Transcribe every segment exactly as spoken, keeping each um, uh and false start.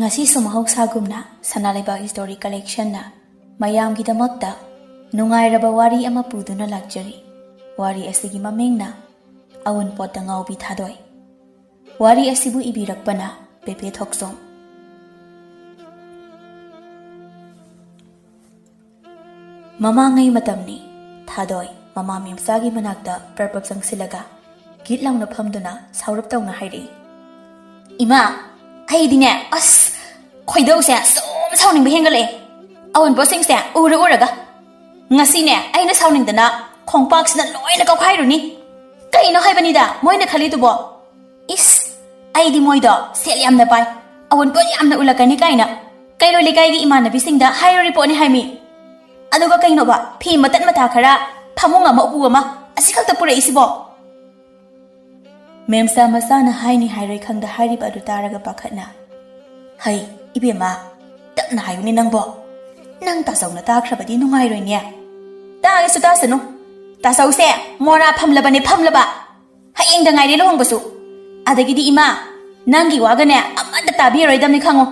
ꯉꯁꯤꯁꯨ ꯃꯍꯧꯁꯥꯒꯨꯝꯅ ꯁꯅꯥ ꯂꯩꯕꯥꯛ ꯁ꯭ꯇꯣꯔꯤ ꯀꯂꯦꯛꯁꯟꯅ ꯃꯌꯥꯝꯒꯤꯗꯃꯛꯇ ꯅꯨꯡꯉꯥꯏꯔꯕ ꯋꯥꯔꯤ ꯑꯃ ꯄꯨꯗꯨꯅ ꯂꯥꯛꯆꯔꯤ꯫ ꯋꯥꯔꯤ ꯑꯁꯤꯒꯤ ꯃꯃꯤꯡꯅ ꯑꯎꯟꯄꯣꯠꯇ ꯉꯥꯎꯕꯤ ꯊꯥꯗꯣꯏ꯫ ꯋꯥꯔꯤ ꯑꯁꯤꯕꯨ ꯏꯕꯤꯔꯛꯄꯅ ꯄꯦꯄꯦ ꯊꯣꯛꯆꯣꯝ꯫ ꯃꯃꯥꯡꯉꯩ ꯃꯇꯝꯅꯤ꯫ ꯊꯥꯗꯣꯏ ꯃꯃꯥ ꯃꯦꯝꯆꯥꯒꯤ ꯃꯅꯥꯛꯇ ꯄ꯭ꯔꯞ ꯄ꯭ꯔꯞ ꯆꯪꯁꯤꯜꯂꯒ ꯒꯤꯠ ꯂꯥꯎꯅ ꯐꯝꯗꯨꯅ ꯁꯥꯎꯔꯞ ꯇꯧꯅ ꯍꯥꯏꯔꯛꯏ, "ꯏꯃꯥ, ꯑꯩꯗꯤꯅꯦ, ꯑꯁ, ꯈꯣꯏꯗꯧꯁꯦ ꯁꯨꯝ ꯁꯥꯎꯅꯤꯡꯕ ꯍꯦꯟꯒꯠꯂꯛꯑꯦ꯫ ꯑꯋꯨꯟꯄꯣꯠꯁꯤꯡꯁꯦ ꯎꯔ ꯎꯔꯒ꯫ ꯉꯁꯤꯅꯦ, ꯑꯩꯅ ꯁꯥꯎꯅꯤꯡꯗꯅ ꯈꯣꯡꯄꯥꯛꯁꯤꯅ ꯂꯣꯏꯅ ꯀꯧꯈꯥꯏꯔꯨꯅꯤ꯫ ꯀꯩꯅꯣ ꯍꯥꯏꯕꯅꯤꯗ ꯃꯣꯏꯅ ꯈꯜꯂꯤꯗꯨꯕꯣ? ꯏꯁ, ꯑꯩꯗꯤ ꯃꯣꯏꯗꯣ ꯁꯦꯜ ꯌꯥꯝꯅ ꯄꯥꯏ, ꯑꯋꯨꯟꯄꯣꯠ ꯌꯥꯝꯅ ꯎꯠꯂꯛꯀꯅꯤ ꯀꯥꯏꯅ ꯀꯩꯔꯣꯏ ꯂꯩꯀꯥꯏꯒꯤ ꯏꯃꯥꯟꯅꯕꯤꯁꯤꯡꯗ ꯍꯥꯏꯔꯨꯔꯤ ꯄꯣꯠꯅꯤ ꯍꯥꯏꯃꯤ꯫ ꯑꯗꯨꯒ ꯀꯩꯅꯣꯕ, ꯐꯤ ꯃꯇꯠ ꯃꯇꯥ ꯈꯔ, ꯐꯃꯨꯡ ꯑꯃ ꯎꯄꯨ ꯑꯃ, ꯑꯁꯤ ꯈꯛꯇ ꯄꯨꯔꯛꯏꯁꯤꯕꯣ?" ꯃꯦꯝꯆꯥ ꯃꯆꯥꯅ ꯍꯥꯏꯅꯤ ꯍꯥꯏꯔꯣꯏ ꯈꯪꯗ ꯍꯥꯏꯔꯤꯕ ꯑꯗꯨ ꯇꯥꯔꯒ ꯄꯥꯈꯠꯅ, "ꯍꯩ, ꯏꯕꯦꯝꯃ, ꯇꯞꯅ ꯍꯥꯏꯌꯨꯅꯦ ꯅꯪꯕꯣ꯫ ꯅꯪ ꯇꯥꯆꯧꯅ ꯇꯥꯈ꯭ꯔꯕꯗꯤ ꯅꯨꯡꯉꯥꯏꯔꯣꯏꯅꯦ꯫ ꯇꯥꯒꯦꯁꯨ ꯇꯥꯁꯅꯨ꯫ ꯇꯥꯆꯧꯁꯦ ꯃꯣꯔꯥ ꯐꯝꯂꯕꯅꯦ, ꯐꯝꯂꯕ꯫ ꯍꯌꯦꯡꯗ ꯉꯥꯏꯔꯦ ꯂꯨꯍꯣꯡꯕꯁꯨ꯫ ꯑꯗꯒꯤꯗꯤ ꯏꯃꯥ, ꯅꯪꯒꯤ ꯋꯥꯒꯅꯦ ꯑꯃꯠꯇ ꯇꯥꯕꯤꯔꯔꯣꯏꯗꯕꯅꯤ ꯈꯪꯉꯣ꯫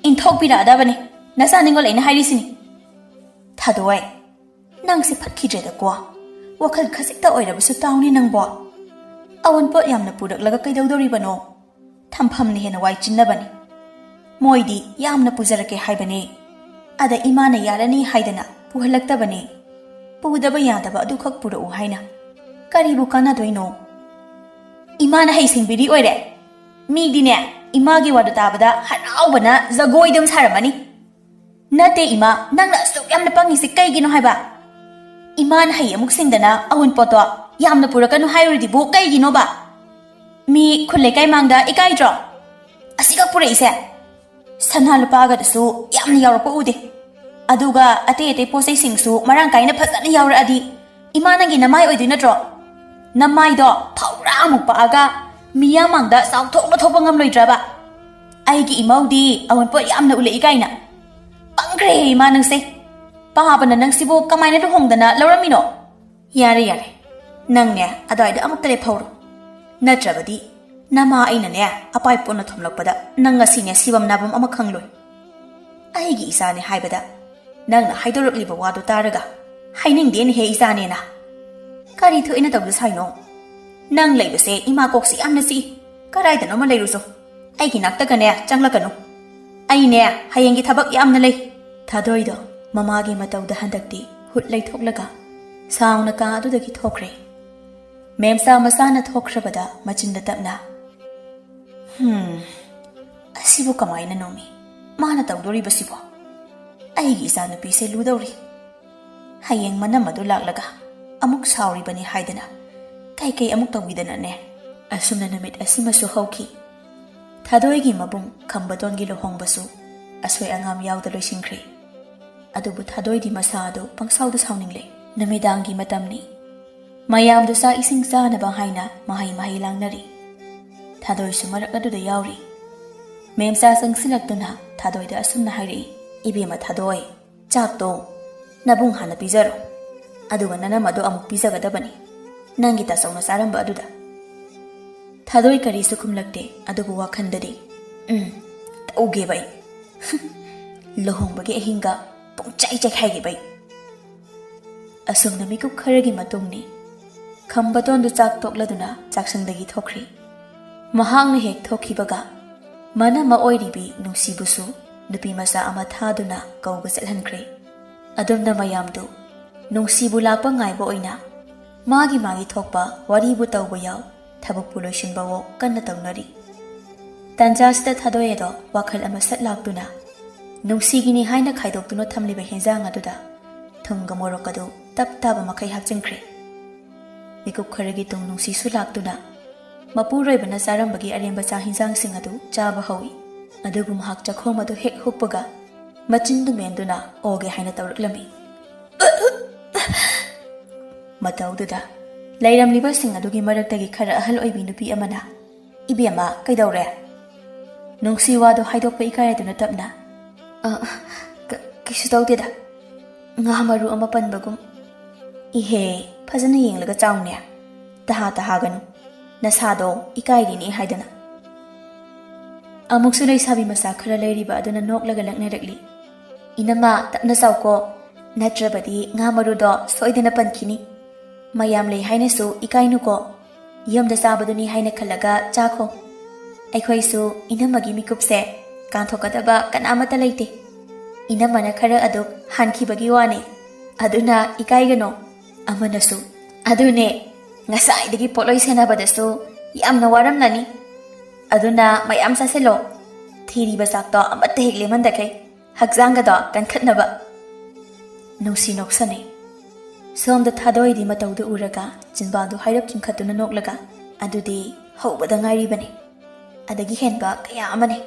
ꯏꯟꯊꯣꯛꯄꯤꯔꯛꯑꯗꯕꯅꯦ꯫ ꯅꯆꯥ ꯅꯤꯡꯉꯣꯜ ꯑꯩꯅ ꯍꯥꯏꯔꯤꯁꯤꯅꯤ꯫ ꯊꯥꯗꯣꯏ, ꯅꯪꯁꯦ ꯐꯠꯈꯤꯗ꯭ꯔꯦꯗꯀꯣ꯫ ꯋꯥꯈꯜ ꯈꯖꯤꯛꯇ ꯑꯣꯏꯔꯕꯁꯨ ꯇꯥꯎꯅꯦ ꯅꯪꯕꯣ꯫ ꯑꯋꯨꯟꯄꯣꯠ ꯌꯥꯝꯅ ꯄꯨꯔꯛꯂꯒ ꯀꯩꯗꯧꯗꯧꯔꯤꯕꯅꯣ? ꯊꯝꯐꯝꯅ ꯍꯦꯟꯅ ꯋꯥꯏ ꯆꯤꯟꯅꯕꯅꯤ꯫ ꯃꯣꯏꯗꯤ ꯌꯥꯝꯅ ꯄꯨꯖꯔꯛꯀꯦ ꯍꯥꯏꯕꯅꯦ꯫ ꯑꯗ ꯏꯃꯥꯅ ꯌꯥꯔꯅꯤ ꯍꯥꯏꯗꯅ ꯄꯨꯍꯜꯂꯛꯇꯕꯅꯦ꯫ ꯄꯨꯗꯕ ꯌꯥꯗꯕ ꯑꯗꯨꯈꯛ ꯄꯨꯔꯛꯎ ꯍꯥꯏꯅ꯫ ꯀꯔꯤꯕꯨ ꯀꯥꯟꯅꯗꯣꯏꯅꯣ? ꯏꯃꯥꯅ ꯍꯩꯁꯤꯡꯕꯤꯔꯤ ꯑꯣꯏꯔꯦ꯫ ꯃꯤꯗꯤꯅꯦ, ꯏꯃꯥꯒꯤ ꯋꯥꯗꯨ ꯇꯥꯕꯗ ꯍꯔꯥꯎꯕꯅ ꯖꯒꯣꯏ ꯑꯗꯨꯝ ꯁꯥꯔꯝꯃꯅꯤ꯫ ꯅꯠꯇꯦ ꯏꯃꯥ, ꯅꯪꯅ ꯑꯁꯨꯛ ꯌꯥꯝꯅ ꯄꯪꯉꯤꯁꯤ ꯀꯩꯒꯤꯅꯣ ꯍꯥꯏꯕ? ꯏꯃꯥꯅ ꯍꯩ ꯑꯃꯨꯛ ꯁꯤꯡꯗꯅ ꯑꯋꯨꯟꯄꯣꯠꯇꯣ ꯌꯥꯝꯅ ꯄꯨꯔꯛꯀꯅꯨ ꯍꯥꯏꯔꯨꯔꯤꯗꯨꯕꯨ ꯀꯩꯒꯤꯅꯣꯕ? ꯃꯤ ꯈꯨꯜ ꯂꯩꯀꯥꯏ ꯃꯥꯡꯗ ꯏꯀꯥꯏꯗ꯭ꯔꯣ? ꯑꯁꯤꯈꯛ ꯄꯨꯔꯛꯏꯁꯦ? ꯁꯅꯥ ꯂꯨꯄꯥꯒꯗꯁꯨ ꯌꯥꯝꯅ ꯌꯥꯎꯔꯛꯄ ꯎꯗꯦ꯫ ꯑꯗꯨꯒ ꯑꯇꯩ ꯑꯇꯩ ꯄꯣꯠ ꯆꯩꯁꯤꯡꯁꯨ ꯃꯔꯥꯡ ꯀꯥꯏꯅ ꯐꯖꯅ ꯌꯥꯎꯔꯛꯑꯗꯤ ꯏꯃꯥ ꯅꯪꯒꯤ ꯅꯃꯥꯏ ꯑꯣꯏꯗꯣꯏ ꯅꯠꯇ꯭ꯔꯣ? ꯅꯃꯥꯏꯗꯣ ꯐꯧꯔꯥꯃꯨꯛ ꯄꯥꯛꯑꯒ ꯃꯤꯌꯥꯝ ꯃꯥꯡꯗ ꯆꯥꯎꯊꯣꯛꯅ ꯊꯣꯛꯄ ꯉꯝꯂꯣꯏꯗ꯭ꯔꯕ? ꯑꯩꯒꯤ ꯏꯃꯧꯗꯤ ꯑꯋꯨꯟꯄꯣꯠ ꯌꯥꯝꯅ ꯎꯠꯂꯛꯏ ꯀꯥꯏꯅ꯫ ꯄꯪꯈ꯭ꯔꯦ ꯏꯃꯥ ꯅꯪꯁꯦ꯫ ꯄꯥꯕꯅ ꯅꯪꯁꯤꯕꯨ ꯀꯃꯥꯏꯅ ꯂꯨꯍꯣꯡꯗꯅ ꯂꯧꯔꯝꯃꯤꯅꯣ? ꯌꯥꯔꯦ, ꯌꯥꯔꯦ꯫ ꯅꯪꯅꯦ ꯑꯗ꯭ꯋꯥꯏꯗ ꯑꯃꯨꯛꯇ ꯂꯦꯞꯍꯧꯔꯣ꯫ ꯅꯠꯇ꯭ꯔꯕꯗꯤ ꯅꯃꯥ ꯑꯩꯅꯅꯦ ꯑꯄꯥꯏ ꯄꯣꯟꯅ ꯊꯣꯝꯂꯛꯄꯗ ꯅꯪ ꯉꯁꯤꯅꯦ ꯁꯤꯕꯝ ꯅꯥꯕꯝ ꯑꯃ ꯈꯪꯂꯣꯏ꯫ ꯑꯩꯒꯤ ꯏꯆꯥꯅꯦ ꯍꯥꯏꯕꯗ ꯅꯪꯅ ꯍꯥꯏꯗꯣꯔꯛꯂꯤꯕ ꯋꯥꯗꯨ ꯇꯥꯔꯒ ꯍꯥꯏꯅꯤꯡꯗꯦꯅꯦꯍꯦ ꯏꯆꯥꯅꯦꯅ꯫ ꯀꯔꯤ ꯊꯣꯛꯏꯅ ꯇꯧꯗ ꯁꯥꯏꯅꯣ? ꯅꯪ ꯂꯩꯕꯁꯦ ꯏꯃꯥ ꯀꯣꯛꯁꯤ ꯌꯥꯝꯅ ꯆꯤꯛꯏ꯫ ꯀꯗꯥꯏꯗꯅꯣꯃ ꯂꯩꯔꯨꯆꯣ꯫ ꯑꯩꯒꯤ ꯅꯥꯛꯇꯒꯅꯦ ꯆꯪꯂꯛꯀꯅꯨ꯫ ꯑꯩꯅꯦ ꯍꯌꯦꯡꯒꯤ ꯊꯕꯛ ꯌꯥꯝꯅ ꯂꯩ꯫ ꯊꯥꯗꯣꯏꯗꯣ ꯃꯃꯥꯒꯤ ꯃꯇꯧꯗ ꯍꯟꯗꯛꯇꯤ ꯍꯨꯠ ꯂꯩꯊꯣꯛꯂꯒ ꯁꯥꯎꯅ ꯀꯥ ꯑꯗꯨꯗꯒꯤ ꯊꯣꯛꯈ꯭ꯔꯦ꯫ ꯃꯦꯝꯆꯥ ꯃꯆꯥꯅ ꯊꯣꯛꯈ꯭ꯔꯕꯗ ꯃꯆꯤꯟꯗ ꯇꯞꯅ, "ꯍꯝ, ꯑꯁꯤꯕꯨ ꯀꯃꯥꯏꯅꯅꯣꯃꯤ ꯃꯥꯅ ꯇꯧꯗꯣꯔꯤꯕꯁꯤꯕꯣ? ꯑꯩꯒꯤ ꯏꯆꯥꯅꯨꯄꯤꯁꯦ ꯂꯨꯗꯧꯔꯤ꯫ ꯍꯌꯦꯡ ꯃꯅꯝ ꯑꯗꯨ ꯂꯥꯛꯂꯒ ꯑꯃꯨꯛ ꯁꯥꯎꯔꯤꯕꯅꯤ ꯍꯥꯏꯗꯅ ꯀꯩꯀꯩ ꯑꯃꯨꯛ ꯇꯧꯕꯤꯗꯅꯅꯦ?" ꯑꯁꯨꯝꯅ ꯅꯨꯃꯤꯠ ꯑꯁꯤꯃꯁꯨ ꯍꯧꯈꯤ꯫ ꯊꯥꯗꯣꯏꯒꯤ ꯃꯕꯨꯡ ꯈꯝꯕꯗꯣꯟꯒꯤ ꯂꯨꯍꯣꯡꯕꯁꯨ ꯑꯁꯣꯏ ꯑꯉꯥꯝ ꯌꯥꯎꯗ ꯂꯣꯏꯁꯤꯟꯈ꯭ꯔꯦ꯫ ꯑꯗꯨꯕꯨ ꯊꯥꯗꯣꯏꯗꯤ ꯃꯁꯥ ꯑꯗꯨ ꯄꯪꯁꯥꯎꯗ ꯁꯥꯎꯅꯤꯡꯂꯦ꯫ ꯅꯨꯃꯤꯗꯥꯡꯒꯤ ꯃꯇꯝꯅꯤ꯫ ꯃꯌꯥꯝꯗꯨ ꯆꯥꯛ ꯏꯁꯤꯡ ꯆꯥꯅꯕ ꯍꯥꯏꯅ ꯃꯍꯩ ꯃꯍꯩ ꯂꯥꯡꯅꯔꯤ꯫ ꯊꯥꯗꯣꯏꯁꯨ ꯃꯔꯛ ꯑꯗꯨꯗ ꯌꯥꯎꯔꯤ꯫ ꯃꯦꯝꯆꯥ ꯆꯪꯁꯤꯜꯂꯛꯇꯨꯅ ꯊꯥꯗꯣꯏꯗ ꯑꯁꯨꯝꯅ ꯍꯥꯏꯔꯛꯏ, "ꯏꯕꯦꯝꯃ ꯊꯥꯗꯣꯏ, ꯆꯥꯛꯇꯣ ꯅꯕꯨꯡ ꯍꯥꯟꯅ ꯄꯤꯖꯔꯣ, ꯑꯗꯨꯒ ꯅꯅꯝ ꯑꯗꯣ ꯑꯃꯨꯛ ꯄꯤꯖꯒꯗꯕꯅꯤ, ꯅꯪꯒꯤ ꯇꯥꯆꯧꯅ ꯆꯥꯔꯝꯕ ꯑꯗꯨꯗ꯫" ꯊꯥꯗꯣꯏ ꯀꯔꯤꯁꯨ ꯈꯨꯝꯂꯛꯇꯦ, ꯑꯗꯨꯕꯨ ꯋꯥꯈꯜꯗꯗꯤ, "ꯎꯝ, ꯇꯧꯒꯦꯕ ꯑꯩ꯫ ꯂꯨꯍꯣꯡꯕꯒꯤ ꯑꯍꯤꯡꯒ ꯄꯨꯡꯆꯥꯏ ꯆꯥꯏꯈꯥꯏꯒꯦꯕ ꯑꯩ꯫" ꯑꯁꯨꯝꯅ ꯃꯤꯀꯨꯞ ꯈꯔꯒꯤ ꯃꯇꯨꯡꯅꯤ꯫ ꯈꯝꯕꯇꯣꯟꯗꯨ ꯆꯥꯛ ꯇꯣꯛꯂꯗꯨꯅ ꯆꯥꯛꯁꯪꯗꯒꯤ ꯊꯣꯛꯈ꯭ꯔꯤ꯫ ꯃꯍꯥꯛꯅ ꯍꯦꯛ ꯊꯣꯛꯈꯤꯕꯒ ꯃꯅꯝꯃ ꯑꯣꯏꯔꯤꯕꯤ ꯅꯨꯡꯁꯤꯕꯨꯁꯨ ꯅꯨꯄꯤ ꯃꯆꯥ ꯑꯃ ꯊꯥꯗꯨꯅ ꯀꯧꯕ ꯆꯠꯍꯟꯈ꯭ꯔꯦ꯫ ꯑꯗꯨꯝꯅ ꯃꯌꯥꯝꯗꯨ ꯅꯨꯡꯁꯤꯕꯨ ꯂꯥꯛꯄ ꯉꯥꯏꯕ ꯑꯣꯏꯅ ꯃꯥꯒꯤ ꯃꯥꯒꯤ ꯊꯣꯛꯄ ꯋꯥꯔꯤꯕꯨ ꯇꯧꯕ ꯌꯥꯎ, ꯊꯕꯛꯄꯨ ꯂꯣꯏꯁꯤꯟꯕꯋꯣ ꯀꯟꯅ ꯇꯧꯅꯔꯤ꯫ ꯇꯥꯟꯖꯥꯁꯤꯗ ꯊꯥꯗꯣꯏ ꯑꯗꯣ ꯋꯥꯈꯜ ꯑꯃ ꯁꯠ ꯂꯥꯛꯇꯨꯅ ꯅꯨꯡꯁꯤꯒꯤꯅꯤ ꯍꯥꯏꯅ ꯈꯥꯏꯗꯣꯛꯇꯨꯅ ꯊꯝꯂꯤꯕ ꯍꯦꯟꯖꯥꯡ ꯑꯗꯨꯗ ꯊꯨꯝꯒ ꯃꯣꯔꯣꯛ ꯑꯗꯨ ꯇꯞ ꯇꯥꯕ ꯃꯈꯩ ꯍꯥꯞꯆꯤꯟꯈ꯭ꯔꯦ꯫ ꯃꯤꯀꯨꯞ ꯈꯔꯒꯤ ꯇꯨꯡ ꯅꯨꯡꯁꯤꯁꯨ ꯂꯥꯛꯇꯨꯅ ꯃꯄꯨꯔꯣꯏꯕꯅ ꯆꯥꯔꯝꯕꯒꯤ ꯑꯔꯦꯝꯕ ꯆꯥꯛ ꯍꯤꯟꯖꯥꯡꯁꯤꯡ ꯑꯗꯨ ꯆꯥꯕ ꯍꯧꯏ꯫ ꯑꯗꯨꯕꯨ ꯃꯍꯥꯛ ꯆꯥꯛꯈꯣꯝ ꯑꯗꯨ ꯍꯦꯛ ꯍꯨꯛꯄꯒ ꯃꯆꯤꯟꯗꯨ ꯃꯦꯟꯗꯨꯅ ꯑꯣꯒꯦ ꯍꯥꯏꯅ ꯇꯧꯔꯛꯂꯝꯃꯤ꯫ ꯃꯇꯧꯗꯨꯗ ꯂꯩꯔꯝꯂꯤꯕꯁꯤꯡ ꯑꯗꯨꯒꯤ ꯃꯔꯛꯇꯒꯤ ꯈꯔ ꯑꯍꯜ ꯑꯣꯏꯕꯤ ꯅꯨꯄꯤ ꯑꯃꯅ, "ꯏꯕꯦꯝꯃ, ꯀꯩꯗꯧꯔꯦ?" ꯅꯨꯡꯁꯤ ꯋꯥꯗꯨ ꯍꯥꯏꯗꯣꯛꯄ ꯏꯀꯥꯏꯗꯨꯅ ꯇꯞꯅ, "ꯑ, ꯀ-, ꯀꯩꯁꯨ ꯇꯧꯗꯦꯗ, ꯉꯥ ꯃꯔꯨ ꯑꯃ ꯄꯟꯕꯒꯨꯝ꯫" "ꯏꯍꯦ, ꯐꯖꯅ ꯌꯦꯡꯂꯒ ꯆꯥꯎꯅꯦ, ꯇꯍꯥ ꯇꯍꯥꯒꯅꯨ꯫ ꯅꯁꯥꯗꯣ ꯏꯀꯥꯏꯔꯤꯅꯤ ꯍꯥꯏꯗꯅ꯫ ꯑꯃꯨꯛꯁꯨ ꯂꯩꯁꯥꯕꯤ ꯃꯆꯥ ꯈꯔ ꯂꯩꯔꯤꯕ ꯑꯗꯨꯅ ꯅꯣꯛꯂꯒ ꯂꯛꯅꯔꯛꯂꯤ꯫ "ꯏꯅꯝꯃ, ꯇꯞꯅ ꯆꯥꯎꯀꯣ, ꯅꯠꯇ꯭ꯔꯕꯗꯤ ꯉꯥ ꯃꯔꯨꯗꯣ ꯁꯣꯏꯗꯅ ꯄꯟꯈꯤꯅꯤ꯫ ꯃꯌꯥꯝ ꯂꯩ ꯍꯥꯏꯅꯁꯨ ꯏꯀꯥꯏꯅꯨꯀꯣ, ꯌꯨꯝꯗ ꯆꯥꯕꯗꯨꯅꯤ ꯍꯥꯏꯅ ꯈꯜꯂꯒ ꯆꯥꯈꯣ꯫ ꯑꯩꯈꯣꯏꯁꯨ ꯏꯅꯝꯃꯒꯤ ꯃꯤꯀꯨꯞꯁꯦ ꯀꯥꯟꯊꯣꯛꯀꯗꯕ ꯀꯅꯥꯃꯠꯇ ꯂꯩꯇꯦ꯫ ꯏꯅꯝꯃꯅ ꯈꯔ ꯑꯗꯨ ꯍꯥꯟꯈꯤꯕꯒꯤ ꯋꯥꯅꯤ, ꯑꯗꯨꯅ ꯏꯀꯥꯏꯒꯅꯣ ꯑꯃꯅꯁꯨ꯫ ꯑꯗꯨꯅꯦ, ꯉꯁꯥꯏꯗꯒꯤ ꯄꯣꯠꯂꯣꯏ ꯁꯦꯟꯅꯕꯗꯁꯨ ꯌꯥꯝꯅ ꯋꯥꯔꯝꯂꯅꯤ꯫ ꯑꯗꯨꯅ ꯃꯌꯥꯝ ꯆꯥꯁꯤꯜꯂꯣ, ꯊꯤꯔꯤꯕ ꯆꯥꯛꯇꯣ ꯑꯃꯠꯇ ꯍꯦꯛ ꯂꯦꯝꯍꯟꯗꯈꯩ, ꯍꯛꯆꯥꯡꯒꯗꯣ ꯀꯟꯈꯠꯅꯕ꯫" ꯅꯨꯡꯁꯤ ꯅꯣꯛꯁꯟꯅꯩ꯫ ꯁꯣꯝꯗ ꯊꯥꯗꯣꯏꯗꯤ ꯃꯇꯧꯗꯨ ꯎꯔꯒ ꯆꯤꯟꯕꯥꯜꯗꯨ ꯍꯥꯏꯔꯞ ꯆꯤꯡꯈꯠꯇꯨꯅ ꯅꯣꯛꯂꯒ, "ꯑꯗꯨꯗꯤ ꯍꯧꯕꯗ ꯉꯥꯏꯔꯤꯕꯅꯤ꯫ ꯑꯗꯒꯤ ꯍꯦꯟꯕ ꯀꯌꯥ ꯑꯃꯅꯤ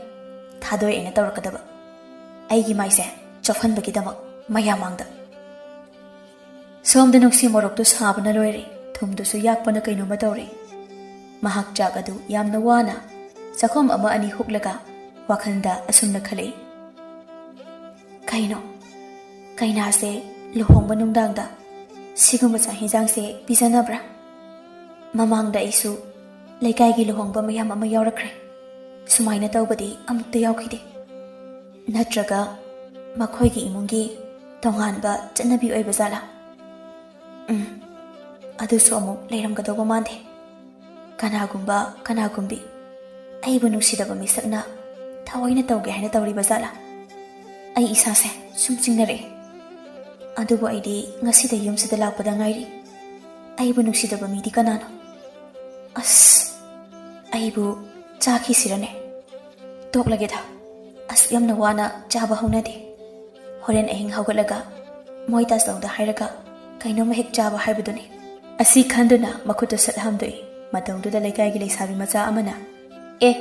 ꯊꯥꯗꯣꯏ ꯑꯩꯅ ꯇꯧꯔꯛꯀꯗꯕ, ꯑꯩꯒꯤ ꯃꯥꯏꯁꯦ ꯆꯣꯞꯍꯟꯕꯒꯤꯗꯃꯛ ꯃꯌꯥꯝ ꯃꯥꯡꯗ꯫" ꯁꯣꯝꯗ ꯅꯨꯡꯁꯤ ꯃꯣꯔꯣꯛꯇꯨ ꯁꯥꯕꯅ ꯂꯣꯏꯔꯦ, ꯊꯨꯝꯗꯨꯁꯨ ꯌꯥꯛꯄꯅ ꯀꯩꯅꯣꯝꯃ ꯇꯧꯔꯦ꯫ ꯃꯍꯥꯛ ꯆꯥꯛ ꯑꯗꯨ ꯌꯥꯝꯅ ꯋꯥꯅ ꯆꯥꯛꯈꯨꯝ ꯑꯃ ꯑꯅꯤ ꯍꯨꯛꯂꯒ ꯋꯥꯈꯜꯗ ꯑꯁꯨꯝꯅ ꯈꯜꯂꯛꯏ, "ꯀꯩꯅꯣ, ꯀꯩꯅꯥꯁꯦ ꯂꯨꯍꯣꯡꯕ ꯅꯨꯡꯗꯥꯡꯗ ꯁꯤꯒꯨꯝꯕ ꯆꯥꯛ ꯍꯦꯟꯖꯥꯡꯁꯦ ꯄꯤꯖꯅꯕ꯭ꯔꯥ? ꯃꯃꯥꯡꯗ ꯑꯩꯁꯨ ꯂꯩꯀꯥꯏꯒꯤ ꯂꯨꯍꯣꯡꯕ ꯃꯌꯥꯝ ꯑꯃ ꯌꯥꯎꯔꯛꯈ꯭ꯔꯦ, ꯁꯨꯃꯥꯏꯅ ꯇꯧꯕꯗꯤ ꯑꯃꯨꯛꯇ ꯌꯥꯎꯈꯤꯗꯦ꯫ ꯅꯠꯇ꯭ꯔꯒ ꯃꯈꯣꯏꯒꯤ ꯏꯃꯨꯡꯒꯤ ꯇꯣꯉꯥꯟꯕ ꯆꯠꯅꯕꯤ ꯑꯣꯏꯕ ꯖꯥꯠꯂꯥ? ꯎꯝ, ꯑꯗꯨꯁꯨ ꯑꯃꯨꯛ ꯂꯩꯔꯝꯒꯗꯧꯕ ꯃꯥꯟꯗꯦ꯫ ꯀꯅꯥꯒꯨꯝꯕ, ꯀꯅꯥꯒꯨꯝꯕꯤ ꯑꯩꯕꯨ ꯅꯨꯡꯁꯤꯗꯕ ꯃꯤꯁꯛꯅ ꯊꯑꯣꯏꯅ ꯇꯧꯒꯦ ꯍꯥꯏꯅ ꯇꯧꯔꯤꯕ ꯖꯥꯠꯂꯥ? ꯑꯩ ꯏꯁꯥꯁꯦ ꯁꯨꯝ ꯆꯤꯡꯅꯔꯛꯑꯦ꯫ ꯑꯗꯨꯕꯨ ꯑꯩꯗꯤ ꯉꯁꯤꯗ ꯌꯨꯝꯁꯤꯗ ꯂꯥꯛꯄꯗ ꯉꯥꯏꯔꯤ꯫ ꯑꯩꯕꯨ ꯅꯨꯡꯁꯤꯗꯕ ꯃꯤꯗꯤ ꯀꯅꯥꯅꯣ? ꯑꯁ, ꯑꯩꯕꯨ ꯆꯥꯈꯤꯁꯤꯔꯅꯦ? ꯇꯣꯛꯂꯒꯦꯗ, ꯑꯁꯨꯛ ꯌꯥꯝꯅ ꯋꯥꯅ ꯆꯥꯕ ꯍꯧꯅꯗꯦ꯫ ꯍꯣꯔꯦꯟ ꯑꯍꯤꯡ ꯍꯧꯒꯠꯂꯒ ꯃꯣꯏ ꯇꯥꯆꯧꯗ ꯍꯥꯏꯔꯒ ꯀꯩꯅꯣꯝꯃ ꯍꯦꯛ ꯆꯥꯕ ꯍꯥꯏꯕꯗꯨꯅꯤ꯫" ꯑꯁꯤ ꯈꯟꯗꯨꯅ ꯃꯈꯨꯠꯇꯨ ꯁꯠ ꯍꯥꯝꯗꯣꯛꯏ꯫ ꯃꯇꯧꯗꯨꯗ ꯂꯩꯀꯥꯏꯒꯤ ꯂꯩꯁꯥꯕꯤ ꯃꯆꯥ ꯑꯃꯅ, "ꯑꯦ,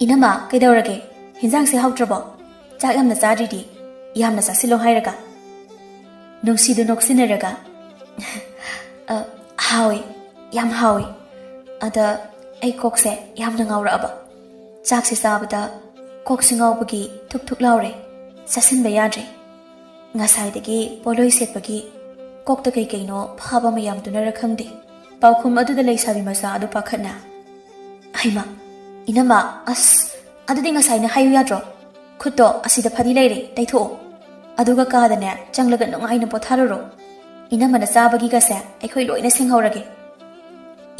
ꯏꯅꯝꯃ, ꯀꯩꯗꯧꯔꯒꯦ? ꯍꯤꯟꯖꯥꯡꯁꯦ ꯍꯥꯎꯇ꯭ꯔꯕꯣ? ꯆꯥꯛ ꯌꯥꯝꯅ ꯆꯥꯗ꯭ꯔꯤꯗꯤ, ꯌꯥꯝꯅ ꯆꯥꯁꯤꯜꯂꯣ ꯍꯥꯏꯔꯒ꯫" ꯅꯨꯡꯁꯤꯗꯨ ꯅꯣꯛꯁꯤꯟꯅꯔꯒ, "ꯑ, ꯍꯥꯎꯏ, ꯌꯥꯝ ꯍꯥꯎꯏ꯫ ꯑꯗ ꯑꯩ ꯀꯣꯛꯁꯦ ꯌꯥꯝꯅ ꯉꯥꯎꯔꯛꯑꯕ꯫ ꯆꯥꯛꯁꯦ ꯆꯥꯕꯗ ꯀꯣꯛꯁꯦ ꯉꯥꯎꯕꯒꯤ ꯊꯨꯛ ꯊꯨꯛ ꯂꯥꯎꯔꯦ꯫ ꯆꯥꯁꯤꯟꯕ ꯌꯥꯗ꯭ꯔꯦ꯫ ꯉꯁꯥꯏꯗꯒꯤ ꯄꯣꯠꯂꯣꯏ ꯁꯦꯠꯄꯒꯤ ꯀꯣꯛꯇ ꯀꯩ ꯀꯩꯅꯣ ꯐꯥꯕ ꯃꯌꯥꯝꯗꯨꯅꯔ ꯈꯪꯗꯦ꯫" ꯄꯥꯎꯈꯨꯝ ꯑꯗꯨꯗ ꯂꯩꯁꯥꯕꯤ ꯃꯆꯥ ꯑꯗꯨ ꯄꯥꯈꯠꯅ, ꯍꯩꯃ, ꯏꯅꯝꯃ, ꯑꯁ, ꯑꯗꯨꯗꯤ ꯉꯁꯥꯏꯅ ꯍꯥꯏꯌꯨ ꯌꯥꯗ꯭ꯔꯣ? ꯈꯨꯠꯇꯣ ꯑꯁꯤꯗ ꯐꯗꯤ ꯂꯩꯔꯦ, ꯇꯩꯊꯣꯛꯑꯣ꯫ ꯑꯗꯨꯒ ꯀꯥꯗꯅꯦ ꯆꯪꯂꯒ ꯅꯨꯡꯉꯥꯏꯅ ꯄꯣꯊꯥꯔꯨꯔꯣ꯫ ꯏꯅꯝꯃꯅ ꯆꯥꯕꯒꯤꯒꯁꯦ ꯑꯩꯈꯣꯏ ꯂꯣꯏꯅ ꯁꯦꯡꯍꯧꯔꯒꯦ꯫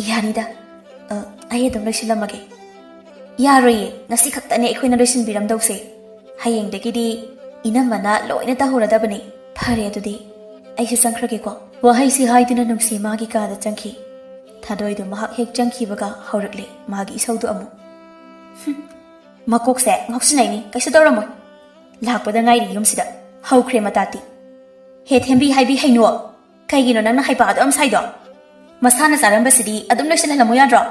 ꯌꯥꯅꯤꯗ, ꯑ, ꯑꯩ ꯑꯗꯨꯝ ꯂꯣꯏꯁꯤꯜꯂꯝꯃꯒꯦ꯫ ꯌꯥꯔꯣꯏꯌꯦ, ꯉꯁꯤ ꯈꯛꯇꯅꯦ ꯑꯩꯈꯣꯏꯅ ꯂꯣꯏꯁꯤꯟꯕꯤꯔꯝꯗꯧꯁꯦ꯫ ꯍꯌꯦꯡꯗꯒꯤꯗꯤ ꯏꯅꯝꯃꯅ ꯂꯣꯏꯅ ꯇꯧꯍꯧꯔꯗꯕꯅꯤ꯫ ꯐꯔꯦ ꯑꯗꯨꯗꯤ, ꯑꯩꯁꯨ ꯆꯪꯈ꯭ꯔꯒꯦꯀꯣ꯫ ꯋꯥꯍꯩꯁꯤ ꯍꯥꯏꯗꯨꯅ ꯅꯨꯡꯁꯤ ꯃꯥꯒꯤ ꯀꯥꯗ ꯆꯪꯈꯤ꯫ ꯊꯥꯗꯣꯏꯗꯨ ꯃꯍꯥꯛ ꯍꯦꯛ ꯆꯪꯈꯤꯕꯒ ꯍꯧꯔꯛꯂꯦ ꯃꯥꯒꯤ ꯏꯁꯧꯗꯨ ꯑꯃꯨꯛ꯫ "ꯍꯨꯝ, ꯃꯀꯣꯛꯁꯦ ꯉꯥꯎꯁꯤꯟꯅꯩꯅꯤ, ꯀꯩꯁꯨ ꯇꯧꯔꯝꯃꯣꯏ꯫ ꯂꯥꯛꯄꯗ ꯉꯥꯏꯔꯤ ꯌꯨꯝꯁꯤꯗ, ꯍꯧꯈ꯭ꯔꯦ ꯃꯇꯥꯇꯤ꯫ ꯍꯦ ꯊꯦꯝꯕꯤ ꯍꯥꯏꯕꯤ ꯍꯩꯅꯨ, ꯀꯩꯒꯤꯅꯣ ꯅꯪꯅ ꯍꯩꯄꯥ ꯑꯗꯨꯝ ꯁꯥꯏꯗꯣ? ꯃꯁꯥꯅ ꯆꯥꯔꯝꯕꯁꯤꯗꯤ ꯑꯗꯨꯝ ꯂꯣꯏꯁꯤꯜꯍꯜꯂꯝꯃꯨ ꯌꯥꯗ꯭ꯔꯣ?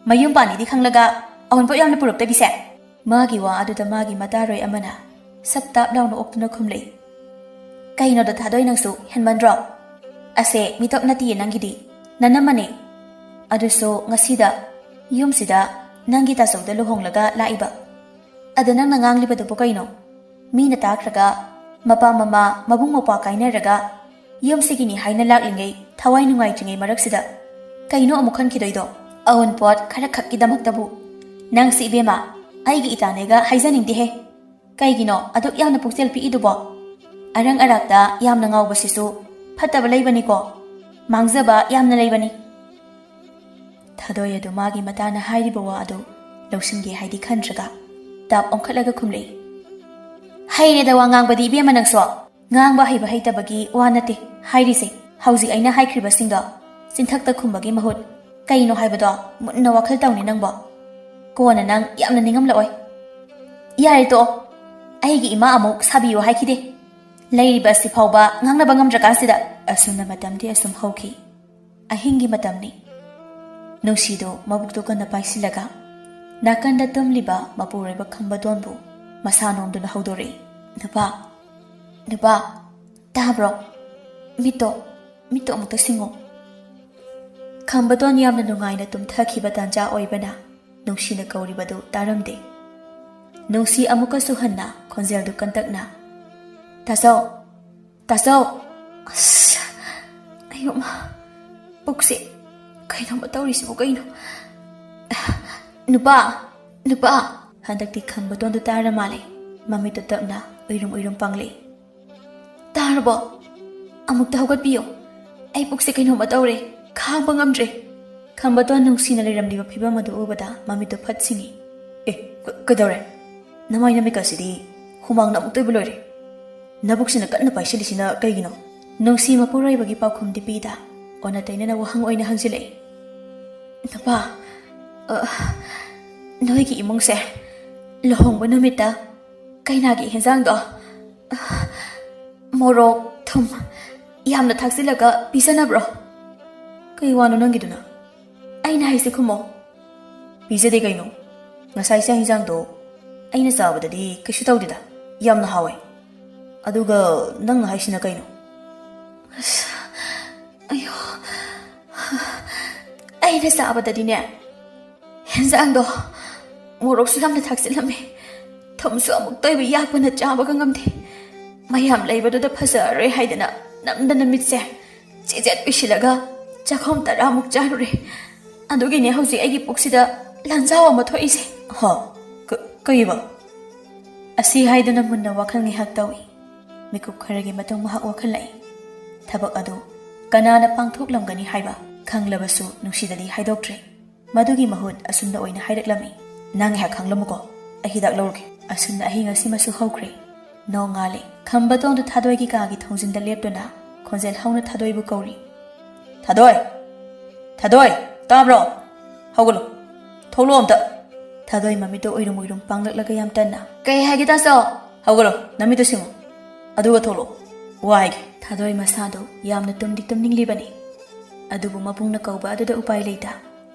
ꯃꯌꯨꯝ ꯄꯥꯟꯅꯤꯗꯤ ꯈꯪꯂꯒ ꯑꯑꯣꯟꯄꯣꯠ ꯌꯥꯝꯅ ꯄꯨꯔꯛꯇꯕꯤꯁꯦ?" ꯃꯥꯒꯤ ꯋꯥ ꯑꯗꯨꯗ ꯃꯥꯒꯤ ꯃꯇꯥꯔꯣꯏ ꯑꯃꯅ ꯁꯠ ꯇꯥꯞ ꯂꯥꯎꯅ ꯑꯣꯛꯇꯨꯅ ꯈꯨꯝꯂꯛꯏ꯫ "ꯀꯩꯅꯣꯗ ꯊꯥꯗꯣꯏ, ꯅꯪꯁꯨ ꯍꯦꯟꯃꯟꯗ꯭ꯔꯣ? ꯑꯁꯦ ꯃꯤꯇꯣꯞ ꯅꯠꯇꯤꯌꯦ ꯅꯪꯒꯤꯗꯤ, ꯅꯅꯝꯃꯅꯦ꯫ ꯑꯗꯨꯁꯨ ꯉꯁꯤꯗ ꯌꯨꯝꯁꯤꯗ ꯅꯪꯒꯤ ꯇꯥꯆꯧꯗ ꯂꯨꯍꯣꯡꯂꯒ ꯂꯥꯛꯏꯕ꯫ ꯑꯗ ꯅꯪꯅ ꯉꯥꯡꯂꯤꯕꯗꯨꯕꯨ ꯀꯩꯅꯣ? ꯃꯤꯅ ꯇꯥꯈ꯭ꯔꯒ ꯃꯄꯥ ꯃꯃꯥ ꯃꯕꯨꯡ ꯃꯧꯄ꯭ꯋꯥ ꯀꯥꯏꯅꯔꯒ ꯌꯨꯝꯁꯤꯒꯤꯅꯤ ꯍꯥꯏꯅ ꯂꯥꯛꯂꯤꯉꯩ ꯊꯋꯥꯏ ꯅꯨꯡꯉꯥꯏꯇ꯭ꯔꯤꯉꯩ ꯃꯔꯛꯁꯤꯗ ꯀꯩꯅꯣ ꯑꯃꯨꯛ ꯈꯟꯈꯤꯗꯣꯏꯗꯣ? ꯑꯑꯣꯟꯄꯣꯠ ꯈꯔꯈꯛꯀꯤꯗꯃꯛꯇꯕꯨ꯫ ꯅꯪꯁꯤ ꯏꯕꯦꯝꯃ, ꯑꯩꯒꯤ ꯏꯇꯥꯅꯦꯒ ꯍꯥꯏꯖꯅꯤꯡꯗꯦꯍꯦ꯫ ꯀꯩꯒꯤꯅꯣ ꯑꯗꯨꯛ ꯌꯥꯝꯅ ꯄꯨꯛꯆꯦꯜ ꯄꯤꯛꯏꯗꯨꯕꯣ? ꯑꯔꯪ ꯑꯔꯥꯛꯇ ꯌꯥꯝꯅ ꯉꯥꯎꯕꯁꯤꯁꯨ ꯐꯠꯇꯕ ꯂꯩꯕꯅꯤꯀꯣ꯫ ꯃꯥꯡꯖꯕ ꯌꯥꯝꯅ ꯂꯩꯕꯅꯤ꯫ ꯊꯥꯗꯣꯏ ꯑꯗꯨ ꯃꯥꯒꯤ ꯃꯇꯥꯅ ꯍꯥꯏꯔꯤꯕ ꯋꯥ ꯑꯗꯨ ꯂꯧꯁꯤꯟꯒꯦ ꯍꯥꯏꯗꯤ ꯈꯟꯗ꯭ꯔꯒ ꯇꯥꯞ ꯑꯣꯟꯈꯠꯂꯒ ꯈꯨꯝꯂꯛꯏ꯫ "ꯍꯩꯔꯦꯗ ꯋꯥ ꯉꯥꯡꯕꯗꯤ ꯏꯕꯦꯝꯃ ꯅꯪꯁꯨ꯫ ꯉꯥꯡꯕ ꯍꯩꯕ ꯍꯩꯇꯕꯒꯤ ꯋꯥ ꯅꯠꯇꯦ ꯍꯥꯏꯔꯤꯁꯦ꯫ ꯍꯧꯖꯤꯛ ꯑꯩꯅ ꯍꯥꯏꯈ꯭ꯔꯤꯕꯁꯤꯡꯗꯣ ꯆꯤꯟꯊꯛꯇ ꯈꯨꯝꯕꯒꯤ ꯃꯍꯨꯠ ꯀꯩꯅꯣ ꯍꯥꯏꯕꯗꯣ ꯃꯨꯟꯅ ꯋꯥꯈꯜ ꯇꯧꯅꯤ ꯅꯪꯕꯣ꯫ ꯀꯣꯟꯅ ꯅꯪ ꯌꯥꯝꯅ ꯅꯤꯡꯉꯝꯂꯛꯑꯣꯏ꯫ ꯌꯥꯔꯦ ꯇꯣꯛꯑꯣ꯫ ꯑꯩꯒꯤ ꯏꯃꯥ ꯑꯃꯨꯛ ꯁꯥꯕꯤꯌꯨ ꯍꯥꯏꯈꯤꯗꯦ꯫ ꯂꯩꯔꯤꯕ ꯑꯁꯤ ꯐꯥꯎꯕ ꯉꯥꯡꯅꯕ ꯉꯝꯗ꯭ꯔꯀꯥꯟꯁꯤꯗ"꯫ ꯑꯁꯨꯝꯅ ꯃꯇꯝꯗꯤ ꯑꯁꯨꯝ ꯍꯧꯈꯤ꯫ ꯑꯍꯤꯡꯒꯤ ꯃꯇꯝꯅꯤ꯫ ꯅꯨꯡꯁꯤꯗꯨ ꯃꯕꯨꯛꯇꯨ ꯀꯟꯅ ꯄꯥꯏꯁꯤꯜꯂꯒ ꯅꯥꯀꯟꯗ ꯇꯨꯝꯂꯤꯕ ꯃꯄꯨꯔꯣꯏꯕ ꯈꯝꯕꯗꯣꯟꯕꯨ ꯃꯁꯥ ꯅꯣꯝꯗꯨꯅ ꯍꯧꯗꯣꯔꯛꯏ꯫ "ꯅꯨꯄꯥ, ꯅꯨꯄꯥ, ꯇꯥꯕ꯭ꯔꯣ? ꯃꯤꯠꯇꯣ, ꯃꯤꯠꯇꯣ ꯑꯃꯨꯛꯇ ꯁꯤꯡꯉꯣ"꯫ ꯈꯝꯕꯗꯣꯟ ꯌꯥꯝꯅ ꯅꯨꯡꯉꯥꯏꯅ ꯇꯨꯝꯊꯈꯤꯕ ꯇꯥꯟꯖꯥ ꯑꯣꯏꯕꯅ ꯅꯨꯡꯁꯤꯅ ꯀꯧꯔꯤꯕꯗꯨ ꯇꯥꯔꯝꯗꯦ꯫ ꯅꯨꯡꯁꯤ ꯑꯃꯨꯛꯀꯁꯨ ꯍꯟꯅ ꯈꯣꯟꯖꯦꯜꯗꯨ ꯀꯟꯇꯛꯅ, "ꯇꯥꯆꯧ, ꯇꯥꯆꯧ!" ꯑꯁ, ꯑꯌꯣꯃ, ꯄꯨꯛꯁꯦ ꯀꯩꯅꯣꯝꯃ ꯇꯧꯔꯤꯁꯤꯕꯨ ꯀꯩꯅꯣ? "ꯅꯨꯄꯥ, ꯅꯨꯄꯥ!" ꯍꯟꯗꯛꯇꯤ ꯈꯝꯕꯇꯣꯟꯗꯨ ꯇꯥꯔ ꯃꯥꯜꯂꯦ꯫ ꯃꯃꯤꯠꯇꯨ ꯇꯞꯅ ꯎꯏꯔꯨꯝ ꯎꯏꯔꯨꯝ ꯄꯥꯡꯂꯛꯏ꯫ "ꯇꯥꯔꯕꯣ? ꯑꯃꯨꯛꯇ ꯍꯧꯒꯠꯄꯤꯌꯨ꯫ ꯑꯩ ꯄꯨꯛꯁꯦ ꯀꯩꯅꯣꯝꯃ ꯇꯧꯔꯦ꯫ ꯈꯥꯡꯕ ꯉꯝꯗ꯭ꯔꯦ꯫" ꯈꯝꯕꯇꯣꯟ ꯅꯨꯡꯁꯤꯅ ꯂꯩꯔꯝꯂꯤꯕ ꯐꯤꯕꯝ ꯑꯗꯨ ꯎꯕꯗ ꯃꯃꯤꯠꯇꯨ ꯐꯠ ꯁꯤꯡꯏ꯫ "ꯑꯦ, ꯀ-, ꯀꯩꯗꯧꯔꯦ? ꯅꯃꯥꯏ ꯅꯃꯤꯠꯀꯁꯤꯗꯤ ꯍꯨꯃꯥꯡꯅ ꯑꯃꯨꯛꯇ ꯑꯣꯏꯕ ꯂꯣꯏꯔꯦ꯫ ꯅꯕꯨꯛꯁꯤꯅ ꯀꯟꯅ ꯄꯥꯏꯁꯤꯜꯂꯤꯁꯤꯅ ꯀꯩꯒꯤꯅꯣ?" ꯅꯨꯡꯁꯤ ꯃꯄꯨꯔꯣꯏꯕꯒꯤ ꯄꯥꯎꯈꯨꯝꯗꯤ ꯄꯤꯗ ꯑꯣꯟꯅ ꯇꯩꯅꯅ ꯋꯥꯍꯪ ꯑꯣꯏꯅ ꯍꯪꯖꯤꯜꯂꯛꯏ꯫ "ꯅꯨꯄꯥ, ꯑ, ꯅꯣꯏꯒꯤ ꯏꯃꯨꯡꯁꯦ ꯂꯨꯍꯣꯡꯕ ꯅꯨꯃꯤꯠꯇ ꯀꯩꯅꯥꯒꯤ ꯍꯦꯟꯖꯥꯡꯗꯣ, ꯑ, ꯃꯣꯔꯣꯛ, ꯊꯨꯝ ꯌꯥꯝꯅ ꯊꯥꯛꯆꯤꯜꯂꯒ ꯄꯤꯖꯅꯕ꯭ꯔꯣ?" "ꯀꯩ ꯋꯥꯅꯣ ꯅꯪꯒꯤꯗꯨꯅ?" "ꯑꯩꯅ ꯍꯥꯏꯁꯦ ꯈꯨꯝꯃꯣ꯫" "ꯄꯤꯖꯗꯦ ꯀꯩꯅꯣ꯫ ꯉꯁꯥꯏ ꯆꯥꯛ ꯍꯦꯟꯖꯥꯡꯗꯣ ꯑꯩꯅ ꯆꯥꯕꯗꯗꯤ ꯀꯩꯁꯨ ꯇꯧꯗꯦꯗ꯫ ꯌꯥꯝꯅ ꯍꯥꯎꯋꯦ꯫ ꯑꯗꯨꯒ ꯅꯪꯅ ꯍꯥꯏꯁꯤꯅ ꯀꯩꯅꯣ?" ꯑꯁ, ꯑꯌꯣ, ꯑꯩꯅ ꯆꯥꯕꯗꯗꯤꯅꯦ, ꯍꯦꯟꯖꯥꯡꯗꯣ ꯃꯣꯔꯣꯛꯁꯨ ꯌꯥꯝꯅ ꯊꯥꯛꯆꯤꯜꯂꯝꯃꯦ꯫ ꯊꯨꯝꯁꯨ ꯑꯃꯨꯛꯇ ꯑꯣꯏꯕ ꯌꯥꯛꯄꯅ ꯆꯥꯕꯒ ꯉꯝꯗꯦ꯫ ꯃꯌꯥꯝ ꯂꯩꯕꯗꯨꯗ ꯐꯖꯔꯔꯣꯏ ꯍꯥꯏꯗꯅ ꯅꯝꯗꯅ ꯃꯤꯠꯁꯦ ꯆꯦꯖꯦꯠ ꯎꯏꯁꯤꯜꯂꯒ ꯆꯥꯛꯈꯣꯝ ꯇꯔꯥꯃꯨꯛ ꯆꯥꯔꯨꯔꯦ꯫ ꯑꯗꯨꯒꯤꯅꯦ ꯍꯧꯖꯤꯛ ꯑꯩꯒꯤ ꯄꯨꯛꯁꯤꯗ ꯂꯥꯟꯖꯥꯎ ꯑꯃ ꯊꯣꯛꯏꯁꯦ꯫ ꯍꯥ? ꯀ-, ꯀꯩꯕ? ꯑꯁꯤ ꯍꯥꯏꯗꯨꯅ ꯃꯨꯟꯅ ꯋꯥꯈꯜ ꯉꯥꯏꯍꯥꯛ ꯇꯧꯏ꯫ ꯃꯤꯀꯨꯞ ꯈꯔꯒꯤ ꯃꯇꯨꯡ ꯃꯍꯥꯛ ꯋꯥꯈꯜꯂꯛꯏ꯫ ꯊꯕꯛ ꯑꯗꯨ ꯀꯅꯥꯅ ꯄꯥꯡꯊꯣꯛꯂꯝꯒꯅꯤ ꯍꯥꯏꯕ ꯈꯪꯂꯕꯁꯨ ꯅꯨꯡꯁꯤꯗꯗꯤ ꯍꯥꯏꯗꯣꯛꯇ꯭ꯔꯦ꯫ ꯃꯗꯨꯒꯤ ꯃꯍꯨꯠ ꯑꯁꯨꯝꯅ ꯑꯣꯏꯅ ꯍꯥꯏꯔꯛꯂꯝꯃꯤ, "ꯅꯪ ꯉꯥꯏꯍꯥꯛ ꯈꯥꯡꯂꯝꯃꯨꯀꯣ, ꯑꯩ ꯍꯤꯗꯥꯛ ꯂꯧꯔꯨꯒꯦ꯫" ꯑꯁꯨꯝꯅ ꯑꯍꯤꯡ ꯑꯁꯤꯃꯁꯨ ꯍꯧꯈ꯭ꯔꯦ꯫ ꯅꯣꯡꯉꯥꯜꯂꯦ꯫ ꯈꯝꯕꯇꯣꯟꯗꯨ ꯊꯥꯗꯣꯏꯒꯤ ꯀꯥꯒꯤ ꯊꯣꯡꯖꯤꯟꯗ ꯂꯦꯞꯇꯨꯅ ꯈꯣꯟꯖꯦꯜ ꯍꯧꯅ ꯊꯥꯗꯣꯏꯕꯨ ꯀꯧꯔꯤ꯫ "ꯊꯥꯗꯣꯏ! ꯊꯥꯗꯣꯏ! ꯇꯥꯕ꯭ꯔꯣ? ꯍꯧꯒꯠꯂꯣ꯫ ꯊꯣꯛꯂꯛꯑꯣ ꯑꯝꯇ꯫" ꯊꯥꯗꯣꯏ ꯃꯃꯤꯠꯇꯨ ꯎꯏꯔꯨꯝ ꯎꯏꯔꯨꯝ ꯄꯥꯡꯂꯛꯂꯒ ꯌꯥꯝ ꯇꯟꯅ, "ꯀꯩ ꯍꯥꯏꯒꯦ ꯇꯥꯆꯧ?" "ꯍꯧꯒꯠꯂꯣ, ꯅꯃꯤꯠꯇꯨ ꯁꯤꯡꯉꯣ꯫ ꯑꯗꯨꯒ ꯊꯣꯛꯂꯛꯑꯣ꯫ ꯋꯥ ꯍꯥꯏꯒꯦ꯫" ꯊꯥꯗꯣꯏ ꯃꯁꯥꯗꯨ ꯌꯥꯝꯅ ꯇꯨꯝꯗꯤ ꯇꯨꯝꯅꯤꯡꯂꯤꯕꯅꯤ꯫ ꯑꯗꯨꯕꯨ ꯃꯕꯨꯡꯅ ꯀꯧꯕ ꯑꯗꯨꯗ ꯎꯄꯥꯏ ꯂꯩꯇ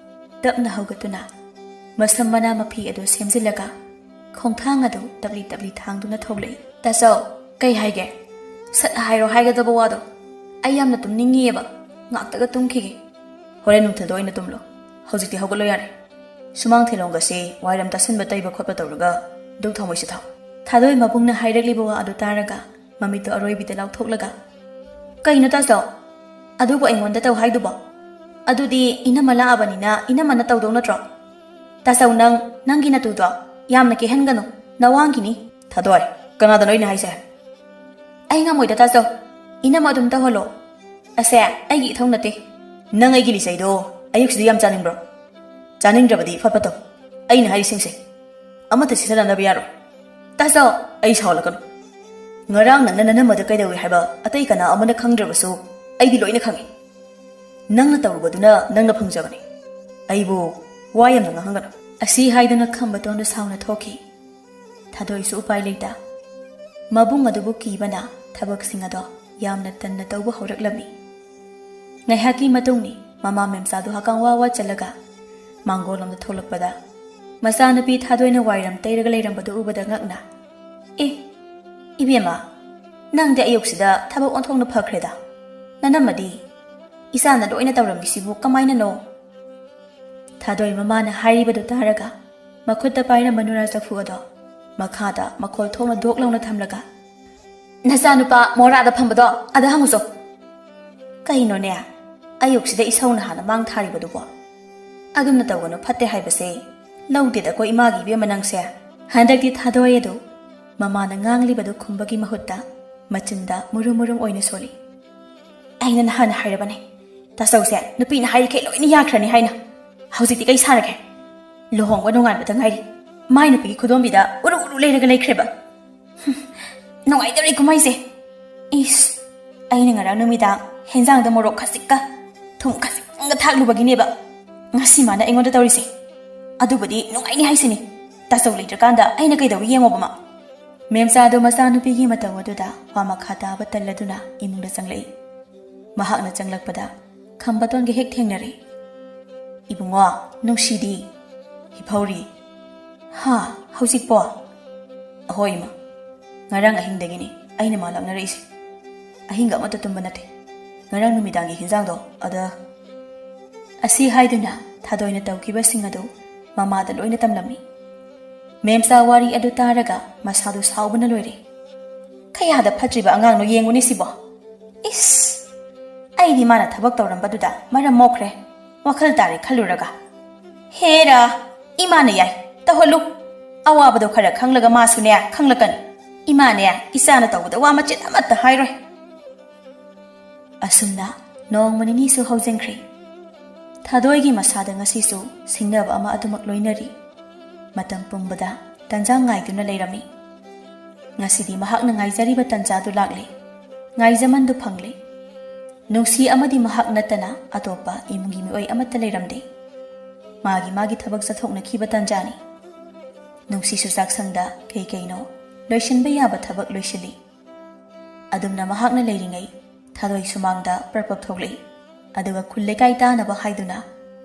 ꯇꯞꯅ ꯍꯧꯒꯠꯇꯨꯅ ꯃꯁꯝ ꯃꯅꯥ ꯃꯐꯤ ꯑꯗꯨ ꯁꯦꯝꯖꯤꯜꯂꯒ ꯈꯣꯡꯊꯥꯡ ꯑꯗꯨ ꯇꯞꯂꯤ ꯇꯞꯂꯤ ꯊꯥꯡꯗꯨꯅ ꯊꯣꯛꯂꯛꯏ꯫ "ꯇꯥꯆꯧ, ꯀꯩ ꯍꯥꯏꯒꯦ? ꯁꯠ ꯍꯥꯏꯔꯣ ꯍꯥꯏꯒꯗꯕ ꯋꯥꯗꯣ꯫ ꯑꯩ ꯌꯥꯝꯅ ꯇꯨꯝꯅꯤꯡꯉꯤꯑꯕ꯫ ꯉꯥꯛꯇꯒ ꯇꯨꯝꯈꯤꯒꯦ꯫" "ꯍꯣꯔꯦꯟ ꯅꯨꯡꯊꯤꯜꯗ ꯑꯣꯏꯅ ꯇꯨꯝꯂꯣ꯫ ꯍꯧꯖꯤꯛꯇꯤ ꯍꯧꯒꯠꯂꯣ ꯌꯥꯔꯦ꯫ ꯁꯨꯃꯥꯡ ꯊꯤꯂꯣꯡꯒꯁꯤ ꯋꯥꯏꯔꯝ ꯇꯥꯁꯟꯕ ꯇꯩꯕ ꯈꯣꯠꯄ ꯇꯧꯔꯒ ꯗꯨꯛ ꯊꯥꯎꯃꯩꯁꯤ ꯊꯥꯎ꯫" ꯊꯥꯗꯣꯏ ꯃꯕꯨꯡꯅ ꯍꯥꯏꯔꯛꯂꯤꯕ ꯋꯥ ꯑꯗꯨ ꯇꯥꯔꯒ ꯃꯃꯤꯠꯇꯨ ꯑꯔꯣꯏꯕꯤꯗ ꯂꯥꯎꯊꯣꯛꯂꯒ, "ꯀꯩꯅꯣ ꯇꯥꯆꯧ? ꯑꯗꯨꯕꯨ ꯑꯩꯉꯣꯟꯗ ꯇꯧ ꯍꯥꯏꯗꯨꯕꯣ? ꯑꯗꯨꯗꯤ ꯏꯅꯝꯃ ꯂꯥꯛꯑꯕꯅꯤꯅ ꯏꯅꯝꯃꯅ ꯇꯧꯗꯧ ꯅꯠꯇ꯭ꯔꯣ?" ꯇꯥꯆꯧ, ꯅꯪ, ꯅꯪꯒꯤ ꯅꯇꯨꯗꯣ ꯌꯥꯝꯅ ꯀꯦꯍꯟꯒꯅꯨ, ꯅꯋꯥꯡꯒꯤꯅꯤ꯫ ꯊꯥꯗꯣꯏ, ꯀꯅꯥꯗꯅꯣ ꯑꯩꯅ ꯍꯥꯏꯁꯦ? ꯑꯩ ꯉꯝꯃꯣꯏꯗ ꯇꯥꯆꯧ, ꯏꯅꯝꯃ ꯑꯗꯨꯝ ꯇꯧꯍꯜꯂꯣ꯫ ꯑꯁꯦ ꯑꯩꯒꯤ ꯏꯊꯧ ꯅꯠꯇꯦ꯫ ꯅꯪ ꯑꯩꯒꯤ ꯂꯤꯆꯩꯗꯣ ꯑꯌꯨꯛꯁꯤꯗ ꯌꯥꯝ ꯆꯥꯅꯤꯡꯕ꯭ꯔꯣ? ꯆꯥꯅꯤꯡꯗ꯭ꯔꯕꯗꯤ ꯐꯠ ꯐꯠ ꯇꯧ꯫ ꯑꯩꯅ ꯍꯥꯏꯔꯤꯁꯤꯡꯁꯦ ꯑꯃꯠꯇ ꯁꯤꯖꯤꯟꯅꯅꯕ ꯌꯥꯔꯣꯏ꯫ ꯇꯥꯆꯧ! ꯑꯩ ꯁꯥꯎꯍꯜꯂꯛꯀꯅꯨ꯫ ꯉꯔꯥꯡ ꯅꯪꯅ ꯅꯅꯝꯃꯗ ꯀꯩꯗꯧꯏ ꯍꯥꯏꯕ ꯑꯇꯩ ꯀꯅꯥ ꯑꯃꯅ ꯈꯪꯗ꯭ꯔꯕꯁꯨ ꯑꯩꯗꯤ ꯂꯣꯏꯅ ꯈꯪꯏ꯫ ꯅꯪꯅ ꯇꯧꯔꯨꯕꯗꯨꯅ ꯅꯪꯅ ꯐꯪꯖꯕꯅꯤ꯫ ꯑꯩꯕꯨ ꯋꯥ ꯌꯥꯝꯅ ꯉꯥꯡꯍꯟꯒꯅꯨ꯫ ꯑꯁꯤ ꯍꯥꯏꯗꯨꯅ ꯈꯝꯕꯇꯣꯟꯗꯨ ꯁꯥꯎꯅ ꯊꯣꯛꯈꯤ꯫ ꯊꯥꯗꯣꯏꯁꯨ ꯎꯄꯥꯏ ꯂꯩꯇ ꯃꯕꯨꯡ ꯑꯗꯨꯕꯨ ꯀꯤꯕꯅ ꯊꯕꯛꯁꯤꯡ ꯑꯗꯣ ꯌꯥꯝꯅ ꯇꯟꯅ ꯇꯧꯕ ꯍꯧꯔꯛꯂꯝꯃꯤ꯫ ꯉꯥꯏꯍꯥꯛꯀꯤ ꯃꯇꯨꯡꯅꯤ ꯃꯃꯥ ꯃꯦꯝꯆꯥꯗꯨ ꯍꯀꯥꯝ ꯋꯥ ꯋꯥ ꯆꯜꯂꯒ ꯃꯥꯡꯒꯣꯜꯂꯣꯝꯗ ꯊꯣꯛꯂꯛꯄꯗ, ꯃꯆꯥꯅꯨꯄꯤ ꯊꯥꯗꯣꯏꯅ ꯋꯥꯏꯔꯝ ꯇꯩꯔꯒ ꯂꯩꯔꯝꯕꯗꯨ ꯎꯕꯗ ꯉꯛꯅ, "ꯑꯦ, ꯏꯕꯦꯝꯃ, ꯅꯪꯗꯤ ꯑꯌꯨꯛꯁꯤꯗ ꯊꯕꯛ ꯑꯣꯟꯊꯣꯛꯅ ꯐꯈ꯭ꯔꯦꯗ꯫ ꯅꯅꯝꯃꯗꯤ ꯏꯆꯥꯅ ꯂꯣꯏꯅ ꯇꯧꯔꯝꯃꯤꯁꯤꯕꯨ ꯀꯃꯥꯏꯅꯅꯣ?" ꯊꯥꯗꯣꯏ ꯃꯃꯥꯅ ꯍꯥꯏꯔꯤꯕꯗꯨ ꯇꯥꯔꯒ ꯃꯈꯨꯠꯇ ꯄꯥꯏꯔꯝꯕ ꯅꯨꯔꯥ ꯆꯐꯨ ꯑꯗꯣ ꯃꯈꯥꯗ ꯃꯈꯣꯜ ꯊꯣꯛꯅ ꯗꯣꯛ ꯂꯥꯎꯅ ꯊꯝꯂꯒ, "ꯅꯆꯥꯅꯨꯄꯥ ꯃꯣꯔꯥꯗ ꯐꯝꯕꯗꯣ ꯑꯗ ꯍꯪꯉꯨꯆꯣ꯫" "ꯀꯩꯅꯣꯅꯦ, ꯑꯌꯨꯛꯁꯤꯗ ꯏꯁꯧꯅ ꯍꯥꯟꯅ ꯃꯥꯡ ꯊꯥꯔꯤꯕꯗꯨꯕꯣ? ꯑꯗꯨꯝꯅ ꯇꯧꯒꯅꯨ, ꯐꯠꯇꯦ ꯍꯥꯏꯕꯁꯦ ꯂꯧꯗꯦꯗꯀꯣ ꯏꯃꯥꯒꯤ ꯏꯕꯦꯝꯃ ꯅꯪꯁꯦ꯫" ꯍꯟꯗꯛꯇꯤ ꯊꯥꯗꯣꯏ ꯑꯗꯨ ꯃꯃꯥꯅ ꯉꯥꯡꯂꯤꯕꯗꯨ ꯈꯨꯝꯕꯒꯤ ꯃꯍꯨꯠꯇ ꯃꯆꯤꯟꯗ ꯃꯨꯔꯨꯝ ꯃꯨꯔꯨꯝ ꯑꯣꯏꯅ ꯁꯣꯜꯂꯤ꯫ "ꯑꯩꯅ ꯅꯍꯥꯟ ꯍꯥꯏꯔꯕꯅꯦ, ꯇꯥꯆꯧꯁꯦ ꯅꯨꯄꯤꯅ ꯍꯥꯏꯔꯤꯈꯩ ꯂꯣꯏꯅ ꯌꯥꯈ꯭ꯔꯅꯤ ꯍꯥꯏꯅ꯫ ꯍꯧꯖꯤꯛꯇꯤ ꯀꯩ ꯁꯥꯔꯒꯦ? ꯂꯨꯍꯣꯡꯕ ꯅꯣꯡꯉꯥꯟꯕꯗ ꯉꯥꯏꯔꯤ, ꯃꯥꯏ ꯅꯨꯄꯤꯒꯤ ꯈꯨꯗꯣꯝꯕꯤꯗ ꯎꯔꯨ ꯎꯔꯨ ꯂꯩꯔꯒ ꯂꯩꯈ꯭ꯔꯦꯕ꯫ ꯍꯨꯝ, ꯅꯨꯡꯉꯥꯏꯇꯧꯔꯤ ꯀꯨꯝꯍꯩꯁꯦ꯫ ꯏꯁ, ꯑꯩꯅ ꯉꯔꯥꯡ ꯅꯨꯃꯤꯗꯥꯡ ꯍꯦꯟꯖꯥꯡꯗ ꯃꯣꯔꯣꯛ ꯈꯖꯤꯛꯀ ꯊꯨꯝ ꯈꯖꯤꯛꯇꯪꯒ ꯊꯥꯛꯂꯨꯕꯒꯤꯅꯦꯕ ꯉꯁꯤ ꯃꯥꯅ ꯑꯩꯉꯣꯟꯗ ꯇꯧꯔꯤꯁꯦ꯫ ꯑꯗꯨꯕꯨꯗꯤ ꯅꯨꯡꯉꯥꯏꯅꯤ ꯍꯥꯏꯁꯤꯅꯤ꯫ ꯇꯥꯆꯧ ꯂꯩꯇ꯭ꯔꯀꯥꯟꯗ ꯑꯩꯅ ꯀꯩꯗꯧꯕ ꯌꯦꯡꯉꯣꯕ ꯃꯥ?" ꯃꯦꯝꯆꯥꯗꯣ ꯃꯆꯥꯅꯨꯄꯤꯒꯤ ꯃꯇꯧ ꯑꯗꯨꯗ ꯋꯥ ꯃꯈꯥ ꯇꯥꯕ ꯇꯜꯂꯗꯨꯅ ꯏꯃꯨꯡꯗ ꯆꯪꯂꯛꯏ꯫ ꯃꯍꯥꯛꯅ ꯆꯪꯂꯛꯄꯗ ꯈꯝꯕꯇꯣꯟꯒ ꯍꯦꯛ ꯊꯦꯡꯅꯔꯦ꯫ "ꯏꯕꯨꯡꯉꯣ, ꯅꯨꯡꯁꯤꯗꯤ, ꯍꯤꯐꯧꯔꯤ꯫" "ꯍꯥ, ꯍꯧꯖꯤꯛꯄꯣ?" "ꯑꯍꯣꯏ ꯏꯃꯥ, ꯉꯔꯥꯡ ꯑꯍꯤꯡꯗꯒꯤꯅꯤ ꯑꯩꯅ ꯃꯥ ꯂꯥꯛꯅꯔꯛꯏꯁꯦ꯫ ꯑꯍꯤꯡꯒ ꯑꯃꯠꯇ ꯇꯨꯝꯕ ꯅꯠꯇꯦ꯫ ꯉꯔꯥꯡ ꯅꯨꯃꯤꯗꯥꯡꯒꯤ ꯍꯤꯟꯖꯥꯡꯗꯣ ꯑꯗ..." ꯑꯁꯤ ꯍꯥꯏꯗꯨꯅ ꯊꯥꯗꯣꯏꯅ ꯇꯧꯈꯤꯕꯁꯤꯡ ꯑꯗꯨ ꯃꯃꯥꯗ ꯂꯣꯏꯅ ꯇꯝꯂꯝꯃꯤ꯫ ꯃꯦꯝꯆꯥ ꯋꯥꯔꯤ ꯑꯗꯨ ꯇꯥꯔꯒ ꯃꯁꯥꯗꯨ ꯁꯥꯎꯕꯅ ꯂꯣꯏꯔꯦ꯫ "ꯀꯌꯥꯗ ꯐꯠꯇ꯭ꯔꯤꯕ ꯑꯉꯥꯡꯅꯣ ꯌꯦꯡꯉꯨꯅꯦ ꯁꯤꯕꯣ꯫ ꯏꯁ! ꯑꯩꯗꯤ ꯃꯥꯅ ꯊꯕꯛ ꯇꯧꯔꯝꯕꯗꯨꯗ ꯃꯔꯝ ꯃꯣꯛꯈ꯭ꯔꯦ, ꯋꯥꯈꯜ ꯇꯥꯔꯦ ꯈꯜꯂꯨꯔꯒ꯫ ꯍꯦꯔꯥ, "ꯏꯃꯥꯅ ꯌꯥꯏ, ꯇꯧꯍꯜꯂꯨ꯫ ꯑꯋꯥꯕꯗꯣ ꯈꯔ ꯈꯪꯂꯒ ꯃꯥꯁꯨꯅꯦ ꯈꯪꯂꯛꯀꯅꯤ꯫ ꯏꯃꯥꯅꯦ ꯏꯆꯥꯅ ꯇꯧꯕꯗ ꯋꯥ ꯃꯆꯦꯠ ꯑꯃꯠꯇ ꯍꯥꯏꯔꯣꯏ"꯫ ꯑꯁꯨꯝꯅ ꯅꯣꯡꯃ ꯅꯤꯅꯤꯁꯨ ꯍꯧꯖꯤꯟꯈ꯭ꯔꯦ꯫ ꯊꯥꯗꯣꯏꯒꯤ ꯃꯁꯥꯗ ꯉꯁꯤꯁꯨ ꯁꯤꯡꯅꯕ ꯑꯃ ꯑꯗꯨꯃꯛ ꯂꯣꯏꯅꯔꯤ꯫ ꯃꯇꯝ ꯄꯨꯝꯕꯗ ꯇꯟꯖꯥ ꯉꯥꯏꯗꯨꯅ ꯂꯩꯔꯝꯃꯤ꯫ ꯉꯁꯤꯗꯤ ꯃꯍꯥꯛꯅ ꯉꯥꯏꯖꯔꯤꯕ ꯇꯟꯖꯥꯗꯨ ꯂꯥꯛꯂꯦ꯫ ꯉꯥꯏꯖꯃꯟꯗꯨ ꯐꯪꯂꯦ꯫ ꯅꯨꯡꯁꯤ ꯑꯃꯗꯤ ꯃꯍꯥꯛ ꯅꯠꯇꯅ ꯑꯇꯣꯞꯄ ꯏꯃꯨꯡꯒꯤ ꯃꯤꯑꯣꯏ ꯑꯃꯠꯇ ꯂꯩꯔꯝꯗꯦ꯫ ꯃꯥꯒꯤ ꯃꯥꯒꯤ ꯊꯕꯛ ꯆꯠꯊꯣꯛꯅꯈꯤꯕ ꯇꯟꯖꯥꯅꯤ꯫ ꯅꯨꯡꯁꯤꯁꯨ ꯆꯥꯛꯁꯪꯗ ꯀꯩ ꯀꯩꯅꯣ ꯂꯣꯏꯁꯤꯟꯕ ꯌꯥꯕ ꯊꯕꯛ ꯂꯣꯏꯁꯤꯜꯂꯤ꯫ ꯑꯗꯨꯝꯅ ꯃꯍꯥꯛꯅ ꯂꯩꯔꯤꯉꯩ ꯊꯥꯗꯣꯏ ꯁꯨꯃꯥꯡꯗ ꯄ꯭ꯔꯞ ꯄ꯭ꯔꯞ ꯊꯣꯛꯂꯛꯏ꯫ ꯑꯗꯨꯒ ꯈꯨꯜ ꯂꯩꯀꯥꯏ ꯇꯥꯅꯕ ꯍꯥꯏꯗꯨꯅ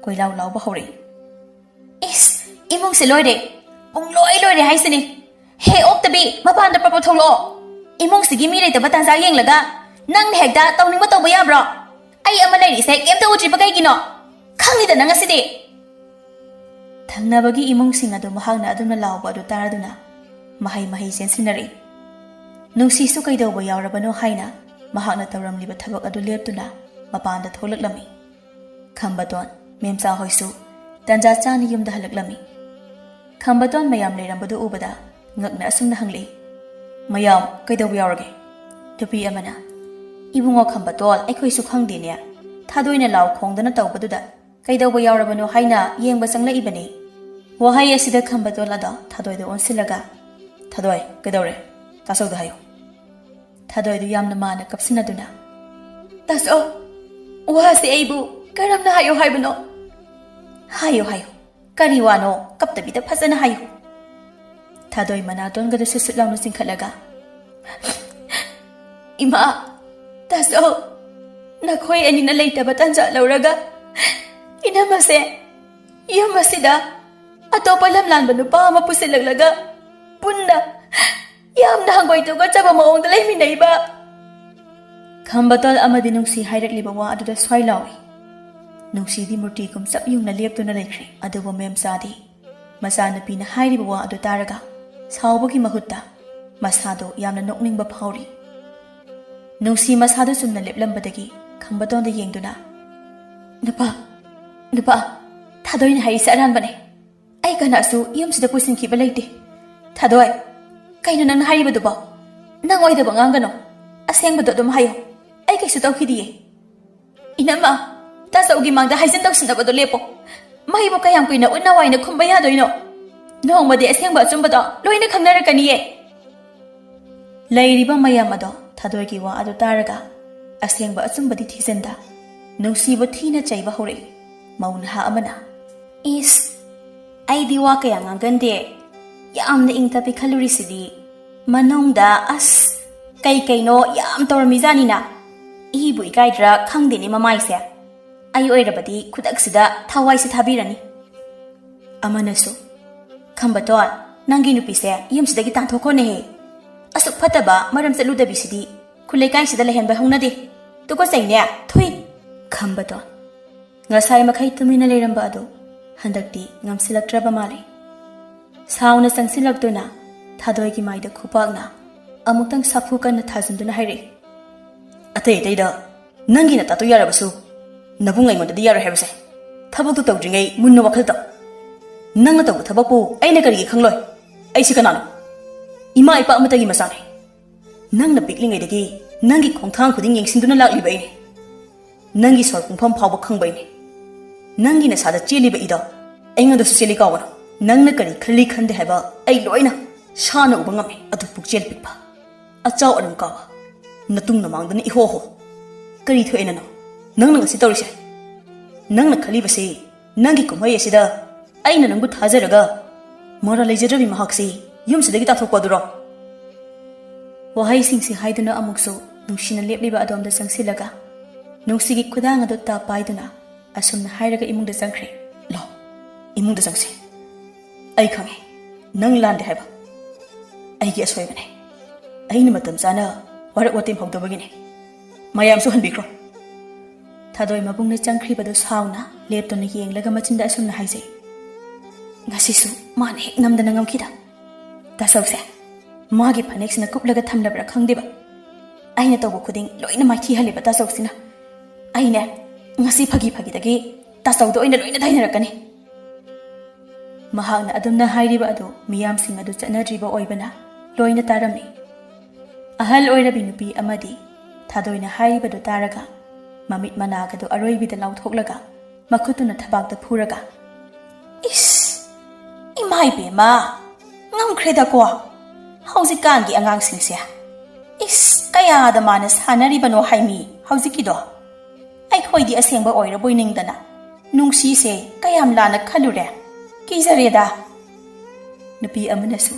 ꯀꯣꯏꯂꯥꯎ ꯂꯥꯎꯕ ꯍꯧꯔꯛꯏ꯫ "ꯏꯁ, ꯏꯃꯨꯡꯁꯦ ꯂꯣꯏꯔꯦ, ꯄꯨꯡ ꯂꯣꯏ ꯂꯣꯏꯔꯦ ꯍꯥꯏꯁꯤꯅꯤ꯫ ꯍꯦ ꯑꯣꯛꯇꯕꯤ, ꯃꯄꯥꯟꯗ ꯄ꯭ꯔꯞ ꯄ꯭ꯔꯞ ꯊꯣꯛꯂꯛꯑꯣ꯫ ꯏꯃꯨꯡꯁꯤꯒꯤ ꯃꯤ ꯂꯩꯇꯕ ꯇꯥꯟꯖꯥ ꯌꯦꯡꯂꯒ ꯅꯪꯅ ꯍꯦꯛꯇ ꯇꯧꯅꯤꯡꯕ ꯇꯧꯕ ꯌꯥꯕ꯭ꯔꯣ? ꯑꯩ ꯑꯃ ꯂꯩꯔꯤꯁꯦ ꯀꯩꯝꯇ ꯎꯗ꯭ꯔꯤꯕ ꯀꯩꯒꯤꯅꯣ? ꯈꯪꯉꯤꯗꯅ ꯉꯁꯤꯗꯤ"꯫ ꯊꯪꯅꯕꯒꯤ ꯏꯃꯨꯡꯁꯤꯡ ꯑꯗꯨ ꯃꯍꯥꯛꯅ ꯑꯗꯨꯝꯅ ꯂꯥꯎꯕ ꯑꯗꯨ ꯇꯥꯔꯗꯨꯅ ꯃꯍꯩ ꯃꯍꯩ ꯆꯦꯟꯁꯤꯟꯅꯔꯛꯏ꯫ ꯅꯨꯡꯁꯤꯁꯨ ꯀꯩꯗꯧꯕ ꯌꯥꯎꯔꯕꯅꯣ ꯍꯥꯏꯅ ꯃꯍꯥꯛꯅ ꯇꯧꯔꯝꯂꯤꯕ ꯊꯕꯛ ꯑꯗꯨ ꯂꯦꯞꯇꯨꯅ ꯃꯄꯥꯟꯗ ꯊꯣꯛꯂꯛꯂꯝꯃꯤ꯫ ꯈꯝꯕꯇꯣꯟ, ꯃꯦꯝꯆꯥ ꯍꯣꯏꯁꯨ ꯇꯟꯖꯥ ꯆꯥꯅ ꯌꯨꯝꯗ ꯍꯜꯂꯛꯂꯝꯃꯤ꯫ ꯈꯝꯕꯇꯣꯟ ꯃꯌꯥꯝ ꯂꯩꯔꯝꯕꯗꯨ ꯎꯕꯗ ꯉꯛꯅ ꯑꯁꯨꯝꯅ ꯍꯪꯂꯛꯏ, "ꯃꯌꯥꯝ ꯀꯩꯗꯧꯕ ꯌꯥꯎꯔꯒꯦ?" ꯅꯨꯄꯤ ꯑꯃꯅ, "ꯏꯕꯨꯡꯉꯣ ꯈꯝꯕꯇꯣꯜ, ꯑꯩꯈꯣꯏꯁꯨ ꯈꯪꯗꯦꯅꯦ꯫ ꯊꯥꯗꯣꯏꯅ ꯂꯥꯎ ꯈꯣꯡꯗꯅ ꯇꯧꯕꯗꯨꯗ ꯀꯩꯗꯧꯕ ꯌꯥꯎꯔꯕꯅꯣ ꯍꯥꯏꯅ ꯌꯦꯡꯕ ꯆꯪꯂꯛꯏꯕꯅꯤ"꯫ ꯋꯥꯍꯩ ꯑꯁꯤꯗ ꯈꯝꯕꯇꯣꯜ ꯑꯗꯣ ꯊꯥꯗꯣꯏꯗ ꯑꯣꯟꯁꯤꯜꯂꯒ, "ꯊꯥꯗꯣꯏ, ꯀꯩꯗꯧꯔꯦ? ꯇꯥꯆꯧꯗ ꯍꯥꯏꯌꯨ"꯫ ꯊꯥꯗꯣꯏꯗꯨ ꯌꯥꯝꯅ ꯃꯥꯅ ꯀꯞꯁꯤꯟꯅꯗꯨꯅ, "ꯇꯥꯆꯧ, ꯋꯥꯁꯦ ꯑꯩꯕꯨ ꯀꯔꯝꯅ ꯍꯥꯏꯌꯣ ꯍꯥꯏꯕꯅꯣ?" "ꯍꯥꯏꯌꯨ, ꯍꯥꯏꯌꯨ꯫ ꯀꯔꯤ ꯋꯥꯅꯣ? ꯀꯞꯇꯕꯤꯗ ꯐꯖꯅ ꯍꯥꯏꯌꯨ"꯫ ꯊꯥꯗꯣꯏ ꯃꯅꯥꯇꯣꯟꯒꯗꯨ ꯁꯨꯠ ꯁꯨꯠ ꯂꯥꯎꯅ ꯆꯤꯡꯈꯠꯂꯒ, "ꯏꯃꯥ, ꯇꯥꯆꯧ, ꯅꯈꯣꯏ ꯑꯅꯤꯅ ꯂꯩꯇꯕ ꯇꯥꯟꯖꯥ ꯂꯧꯔꯒ ꯏꯅꯝꯃꯁꯦ ꯌꯨꯝ ꯑꯁꯤꯗ ꯑꯇꯣꯞꯄ ꯂꯝꯂꯥꯟꯕ ꯅꯨꯄꯥ ꯑꯃ ꯄꯨꯁꯤꯜꯂꯛꯂꯒ ꯄꯨꯟꯅ ꯌꯥꯝꯅ ꯍꯪꯒꯣꯏ ꯇꯨꯒꯠꯆꯕ ꯃꯑꯣꯡꯗ ꯂꯩꯃꯤꯟꯅꯩꯕ"꯫ ꯈꯝꯕꯇꯣꯜ ꯑꯃꯗꯤ ꯅꯨꯡꯁꯤ ꯍꯥꯏꯔꯛꯂꯤꯕ ꯋꯥ ꯑꯗꯨꯗ ꯁ꯭ꯋꯥꯏ ꯂꯥꯎꯏ꯫ ꯅꯨꯡꯁꯤꯗꯤ ꯃꯨꯔꯇꯤꯒꯨꯝ ꯆꯞ ꯌꯨꯡꯅ ꯂꯦꯞꯇꯨꯅ ꯂꯩꯈ꯭ꯔꯦ꯫ ꯑꯗꯨꯕꯨ ꯃꯦꯝꯆꯥꯗꯤ ꯃꯆꯥꯅꯨꯄꯤꯅ ꯍꯥꯏꯔꯤꯕ ꯋꯥ ꯑꯗꯨ ꯇꯥꯔꯒ ꯁꯥꯎꯕꯒꯤ ꯃꯍꯨꯠꯇ ꯃꯁꯥꯗꯨ ꯌꯥꯝꯅ ꯅꯣꯛꯅꯤꯡꯕ ꯐꯥꯎꯔꯤ꯫ ꯅꯨꯡꯁꯤ ꯃꯁꯥꯗꯨ ꯆꯨꯝꯅ ꯂꯦꯞꯂꯝꯕꯗꯒꯤ ꯈꯝꯕꯇꯣꯟꯗ ꯌꯦꯡꯗꯨꯅ, "ꯅꯨꯄꯥ, ꯅꯨꯄꯥ, ꯊꯥꯗꯣꯏꯅ ꯍꯥꯏꯔꯤꯁꯦ ꯑꯔꯥꯟꯕꯅꯦ꯫ ꯑꯩ ꯀꯅꯥꯁꯨ ꯌꯨꯝꯁꯤꯗ ꯄꯨꯁꯤꯟꯈꯤꯕ ꯂꯩꯇꯦ꯫ ꯊꯥꯗꯣꯏ, ꯀꯩꯅꯣ ꯅꯪꯅ ꯍꯥꯏꯔꯤꯕꯗꯨꯕꯣ? ꯅꯪ ꯑꯣꯏꯗꯕ ꯉꯥꯡꯒꯅꯣ꯫ ꯑꯁꯦꯡꯕꯗꯣ ꯑꯗꯨꯝ ꯍꯥꯏꯌꯣ꯫ ꯑꯩ ꯀꯩꯁꯨ ꯇꯧꯈꯤꯗꯤꯌꯦ꯫ ꯏꯅꯝꯃ, ꯇꯥꯆꯧꯒꯤ ꯃꯥꯡꯗ ꯍꯥꯏꯖꯤꯟ ꯇꯧꯁꯤꯟꯅꯕꯗꯣ ꯂꯦꯞꯄꯣ꯫ ꯃꯩꯕꯨ ꯀꯌꯥꯝ ꯀꯨꯏꯅ ꯎꯠꯅ ꯋꯥꯏꯅ ꯈꯨꯝꯕ ꯌꯥꯗꯣꯏꯅꯣ? ꯅꯣꯡꯃꯗꯤ ꯑꯁꯦꯡꯕ ꯑꯆꯨꯝꯕꯗꯣ ꯂꯣꯏꯅ ꯈꯪꯅꯔꯛꯀꯅꯤꯌꯦ꯫ ꯂꯩꯔꯤꯕ ꯃꯌꯥꯝ ꯑꯗꯣ ꯊꯥꯗꯣꯏꯒꯤ ꯋꯥ ꯑꯗꯨ ꯇꯥꯔꯒ ꯑꯁꯦꯡꯕ ꯑꯆꯨꯝꯕꯗꯤ ꯊꯤꯖꯤꯟꯗ ꯅꯨꯡꯁꯤꯕ ꯊꯤꯅ ꯆꯩꯕ ꯍꯧꯔꯛꯏ ꯃꯧ ꯅꯍꯥ ꯑꯃꯅ꯫ "ꯏꯁ, ꯑꯩꯗꯤ ꯋꯥ ꯀꯌꯥ ꯉꯥꯡꯒꯟꯗꯦ꯫ ꯌꯥꯝꯅ ꯏꯪ ꯇꯞꯄꯤ ꯈꯜꯂꯨꯔꯤꯁꯤꯗꯤ꯫ ꯃꯅꯨꯡꯗ ꯑꯁ, ꯀꯩ ꯀꯩꯅꯣ ꯌꯥꯝ ꯇꯧꯔꯝꯃꯤꯖꯥꯠꯅꯤꯅ꯫ ꯏꯕꯨ ꯏꯀꯥꯏꯗ꯭ꯔꯥ ꯈꯪꯗꯦꯅꯦ ꯃꯃꯥꯏꯁꯦ꯫ ꯑꯩ ꯑꯣꯏꯔꯕꯗꯤ ꯈꯨꯗꯛꯁꯤꯗ ꯊꯋꯥꯏꯁꯦ ꯊꯥꯕꯤꯔꯅꯤ"꯫ ꯑꯃꯅꯁꯨ, "ꯈꯝꯕꯇꯣꯟ, ꯅꯪꯒꯤ ꯅꯨꯄꯤꯁꯦ ꯌꯨꯝꯁꯤꯗꯒꯤ ꯇꯥꯟꯊꯣꯛꯈꯣꯅꯦꯍꯦ꯫ ꯑꯁꯨꯛ ꯐꯠꯇꯕ ꯃꯔꯝ ꯆꯠꯂꯨꯗꯕꯤꯁꯤꯗꯤ ꯈꯨꯜ ꯂꯩꯀꯥꯏꯁꯤꯗ ꯂꯩꯍꯟꯕ ꯍꯧꯅꯗꯦ꯫ ꯇꯨꯀꯠꯆꯩꯅꯦ, ꯊꯨꯏ"꯫ ꯈꯝꯕꯇꯣꯟ ꯉꯁꯥꯏ ꯃꯈꯩ ꯇꯨꯃꯤꯟꯅ ꯂꯩꯔꯝꯕ ꯑꯗꯨ ꯍꯟꯗꯛꯇꯤ ꯉꯝꯁꯤꯜꯂꯛꯇ꯭ꯔꯕ ꯃꯥꯜꯂꯦ꯫ ꯁꯥꯎꯅ ꯆꯪꯁꯤꯜꯂꯛꯇꯨꯅ ꯊꯥꯗꯣꯏꯒꯤ ꯃꯥꯏꯗ ꯈꯨꯄꯥꯛꯅ ꯑꯃꯨꯛꯇꯪ ꯁꯥꯐꯨ ꯀꯟꯅ ꯊꯥꯖꯤꯟꯗꯨꯅ ꯍꯥꯏꯔꯛꯏ, "ꯑꯇꯩ ꯑꯇꯩꯗ ꯅꯪꯒꯤ ꯅꯇꯥꯗꯣ ꯌꯥꯔꯕꯁꯨ ꯅꯕꯨꯡ ꯑꯩꯉꯣꯟꯗꯗꯤ ꯌꯥꯔꯣꯏ ꯍꯥꯏꯕꯁꯦ꯫ ꯊꯕꯛꯇꯨ ꯇꯧꯗ꯭ꯔꯤꯉꯩ ꯃꯨꯟꯅ ꯋꯥꯈꯜ ꯇꯧ꯫ ꯅꯪꯅ ꯇꯧꯕ ꯊꯕꯛꯄꯨ ꯑꯩꯅ ꯀꯔꯤꯒꯤ ꯈꯪꯂꯣꯏ? ꯑꯩꯁꯤ ꯀꯅꯥꯅꯣ? ꯏꯃꯥ ꯏꯄꯥ ꯑꯃꯠꯇꯒꯤ ꯃꯆꯥꯅꯤ꯫ ꯅꯪꯅ ꯄꯤꯛꯂꯤꯉꯩꯗꯒꯤ ꯅꯪꯒꯤ ꯈꯣꯡꯊꯥꯡ ꯈꯨꯗꯤꯡ ꯌꯦꯡꯁꯤꯟꯗꯨꯅ ꯂꯥꯛꯂꯤꯕ ꯑꯩꯅꯤ꯫ ꯅꯪꯒꯤ ꯁꯣꯔ ꯄꯨꯡꯐꯝ ꯐꯥꯎꯕ ꯈꯪꯕ ꯑꯩꯅꯤ꯫ ꯅꯪꯒꯤ ꯅꯁꯥꯗ ꯆꯦꯜꯂꯤꯕ ꯏꯗꯣ ꯑꯩꯉꯣꯟꯗꯁꯨ ꯆꯦꯜꯂꯤ ꯀꯥꯎꯒꯅꯨ꯫ ꯅꯪꯅ ꯀꯔꯤ ꯈꯜꯂꯤ ꯈꯟꯗꯦ ꯍꯥꯏꯕ ꯑꯩ ꯂꯣꯏꯅ ꯁꯥꯅ ꯎꯕ ꯉꯝꯃꯤ꯫ ꯑꯗꯨ ꯄꯨꯛꯆꯦꯜ ꯄꯤꯛꯄ, ꯑꯆꯥꯎ ꯑꯔꯨꯝ ꯀꯥꯕ, ꯅꯇꯨꯡ ꯅꯃꯥꯡꯗꯅ ꯏꯍꯣ ꯍꯣ꯫ ꯀꯔꯤ ꯊꯣꯛꯑꯦꯅꯅꯣ? ꯅꯪꯅ ꯉꯁꯤ ꯇꯧꯔꯤꯁꯦ? ꯅꯪꯅ ꯈꯜꯂꯤꯕꯁꯤ ꯅꯪꯒꯤ ꯀꯨꯝꯍꯩ ꯑꯁꯤꯗ ꯑꯩꯅ ꯅꯪꯕꯨ ꯊꯥꯖꯔꯒ ꯃꯔꯥꯜ ꯂꯩꯖꯗ꯭ꯔꯕꯤ ꯃꯍꯥꯛꯁꯤ ꯌꯨꯝꯁꯤꯗꯒꯤ ꯇꯥꯟꯊꯣꯛꯄ ꯑꯗꯨꯔꯣ?" ꯋꯥꯍꯩꯁꯤꯡꯁꯤ ꯍꯥꯏꯗꯨꯅ ꯑꯃꯨꯛꯁꯨ ꯅꯨꯡꯁꯤꯅ ꯂꯦꯞꯂꯤꯕ ꯑꯗꯣꯝꯗ ꯆꯪꯁꯤꯜꯂꯒ ꯅꯨꯡꯁꯤꯒꯤ ꯈꯨꯗꯥꯡ ꯑꯗꯨ ꯇꯥꯞ ꯄꯥꯏꯗꯨꯅ ꯑꯁꯨꯝꯅ ꯍꯥꯏꯔꯒ ꯏꯃꯨꯡꯗ ꯆꯪꯈ꯭ꯔꯦ꯫ "ꯂꯥꯎ, ꯏꯃꯨꯡꯗ ꯆꯪꯁꯤ꯫ ꯑꯩ ꯈꯪꯉꯤ, ꯅꯪ ꯂꯥꯟꯗꯦ ꯍꯥꯏꯕ꯫ ꯑꯩꯒꯤ ꯑꯁꯣꯏꯕꯅꯦ꯫ ꯑꯩꯅ ꯃꯇꯝ ꯆꯥꯅ ꯋꯥꯔꯛ ꯋꯥꯇꯦꯝ ꯍꯧꯗꯕꯒꯤꯅꯦ꯫ ꯃꯌꯥꯝꯁꯨ ꯍꯟꯕꯤꯈ꯭ꯔꯣ"꯫ ꯊꯥꯗꯣꯏ ꯃꯕꯨꯡꯅ ꯆꯪꯈ꯭ꯔꯤꯕꯗꯨ ꯁꯥꯎꯅ ꯂꯦꯞꯇꯨꯅ ꯌꯦꯡꯂꯒ ꯃꯆꯤꯟꯗ ꯑꯁꯨꯝꯅ ꯍꯥꯏꯖꯩ, "ꯉꯁꯤꯁꯨ ꯃꯥꯅ ꯍꯦꯛ ꯅꯝꯗꯅ ꯉꯝꯈꯤꯗ꯫ ꯇꯥꯆꯧꯁꯦ, ꯃꯥꯒꯤ ꯐꯅꯦꯛꯁꯤꯅ ꯀꯨꯞꯂꯒ ꯊꯝꯂꯕ꯭ꯔꯥ ꯈꯪꯗꯦꯕ꯫ ꯑꯩꯅ ꯇꯧꯕ ꯈꯨꯗꯤꯡ ꯂꯣꯏꯅ ꯃꯥꯏꯊꯤꯍꯜꯂꯤꯕ ꯇꯥꯆꯧꯁꯤꯅ꯫ ꯑꯩꯅꯦ, ꯉꯁꯤ ꯐꯥꯒꯤ ꯐꯥꯒꯤꯗꯒꯤ ꯇꯥꯆꯧꯗ ꯑꯣꯏꯅ ꯂꯣꯏꯅ ꯇꯥꯏꯅꯔꯛꯀꯅꯤ"꯫ ꯃꯍꯥꯛꯅ ꯑꯗꯨꯝꯅ ꯍꯥꯏꯔꯤꯕ ꯑꯗꯨ ꯃꯤꯌꯥꯝꯁꯤꯡ ꯑꯗꯨ ꯆꯠꯅꯗ꯭ꯔꯤꯕ ꯑꯣꯏꯕꯅ ꯂꯣꯏꯅ ꯇꯥꯔꯝꯃꯤ꯫ ꯑꯍꯜ ꯑꯣꯏꯔꯕꯤ ꯅꯨꯄꯤ ꯑꯃꯗꯤ ꯊꯥꯗꯣꯏꯅ ꯍꯥꯏꯔꯤꯕꯗꯨ ꯇꯥꯔꯒ ꯃꯃꯤꯠ ꯃꯅꯥꯒꯗꯨ ꯑꯔꯣꯏꯕꯤꯗ ꯂꯥꯎꯊꯣꯛꯂꯒ ꯃꯈꯨꯠꯇꯨꯅ ꯊꯕꯥꯛꯇ ꯐꯨꯔꯒ, "ꯏꯁ! ꯏꯃꯥ ꯏꯕꯦꯝꯃ! ꯉꯝꯈ꯭ꯔꯦꯗꯀꯣ ꯍꯧꯖꯤꯛꯀꯥꯟꯒꯤ ꯑꯉꯥꯡꯁꯤꯡꯁꯦ꯫ ꯏꯁ! ꯀꯌꯥꯗ ꯃꯥꯅ ꯁꯥꯟꯅꯔꯤꯕꯅꯣ ꯍꯥꯏꯃꯤ ꯍꯧꯖꯤꯛꯀꯤꯗꯣ꯫ ꯑꯩꯈꯣꯏꯗꯤ ꯑꯁꯦꯡꯕ ꯑꯣꯏꯔꯕꯣꯏ ꯅꯤꯡꯗꯅ ꯅꯨꯡꯁꯤꯁꯦ ꯀꯌꯥꯝ ꯂꯥꯟꯅ ꯈꯜꯂꯨꯔꯦ꯫ ꯀꯤꯖꯔꯦꯗ!" ꯅꯨꯄꯤ ꯑꯃꯅꯁꯨ,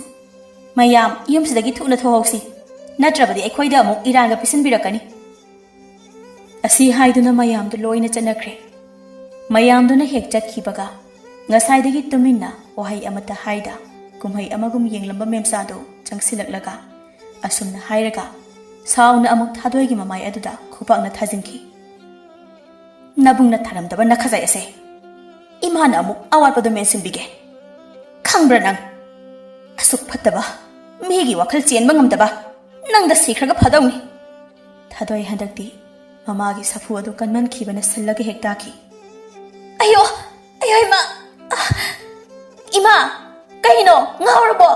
"ꯃꯌꯥꯝ ꯌꯨꯝꯁꯤꯗꯒꯤ ꯊꯨꯅ ꯊꯣꯛꯍꯧꯁꯤ, ꯅꯠꯇ꯭ꯔꯕꯗꯤ ꯑꯩꯈꯣꯏꯗ ꯑꯃꯨꯛ ꯏꯔꯥꯟꯒ ꯄꯤꯁꯤꯟꯕꯤꯔꯛꯀꯅꯤ꯫" ꯑꯁꯤ ꯍꯥꯏꯗꯨꯅ ꯃꯌꯥꯝꯗꯨ ꯂꯣꯏꯅ ꯆꯠꯅꯈ꯭ꯔꯦ꯫ ꯃꯌꯥꯝꯗꯨꯅ ꯍꯦꯛ ꯆꯠꯈꯤꯕꯒ ꯉꯁꯥꯏꯗꯒꯤ ꯇꯨꯃꯤꯟꯅ ꯋꯥꯍꯩ ꯑꯃꯠꯇ ꯍꯥꯏꯗ ꯀꯨꯝꯍꯩ ꯑꯃꯒꯨꯝ ꯌꯦꯡꯂꯝꯕ ꯃꯦꯝꯆꯥꯗꯨ ꯆꯪꯁꯤꯜꯂꯛꯂꯒ ꯑꯁꯨꯝꯅ ꯍꯥꯏꯔꯒ ꯁꯥꯎꯅ ꯑꯃꯨꯛ ꯊꯥꯗꯣꯏꯒꯤ ꯃꯃꯥꯏ ꯑꯗꯨꯗ ꯈꯨꯄꯥꯛꯅ ꯊꯥꯖꯤꯟꯈꯤ꯫ "ꯅꯕꯨꯡꯅ ꯊꯥꯔꯝꯗꯕ ꯅꯈꯖꯥꯏ ꯑꯁꯦ ꯏꯃꯥꯅ ꯑꯃꯨꯛ ꯑꯋꯥꯠꯄꯗꯨ ꯃꯦꯟꯁꯤꯟꯕꯤꯒꯦ꯫ ꯈꯪꯕ꯭ꯔꯥ ꯅꯪ? ꯑꯁꯨꯛ ꯐꯠꯇꯕ, ꯃꯤꯒꯤ ꯋꯥꯈꯜ ꯆꯦꯟꯕ ꯉꯝꯗꯕ ꯅꯪꯗ ꯁꯤꯈ꯭ꯔꯒ ꯐꯗꯧꯅꯤ꯫" ꯊꯥꯗꯣꯏ ꯍꯟꯗꯛꯇꯤ ꯃꯃꯥꯒꯤ ꯁꯥꯐꯨ ꯑꯗꯨ ꯀꯟꯃꯟꯈꯤꯕꯅ ꯁꯤꯜꯂꯒ ꯍꯦꯛ ꯇꯥꯈꯤ꯫ "ꯑꯌꯣ! ꯑꯌꯣ ꯏꯃꯥ! ꯑ! ꯏꯃꯥ! ꯀꯩꯅꯣ? ꯉꯥꯎꯔꯕꯣ?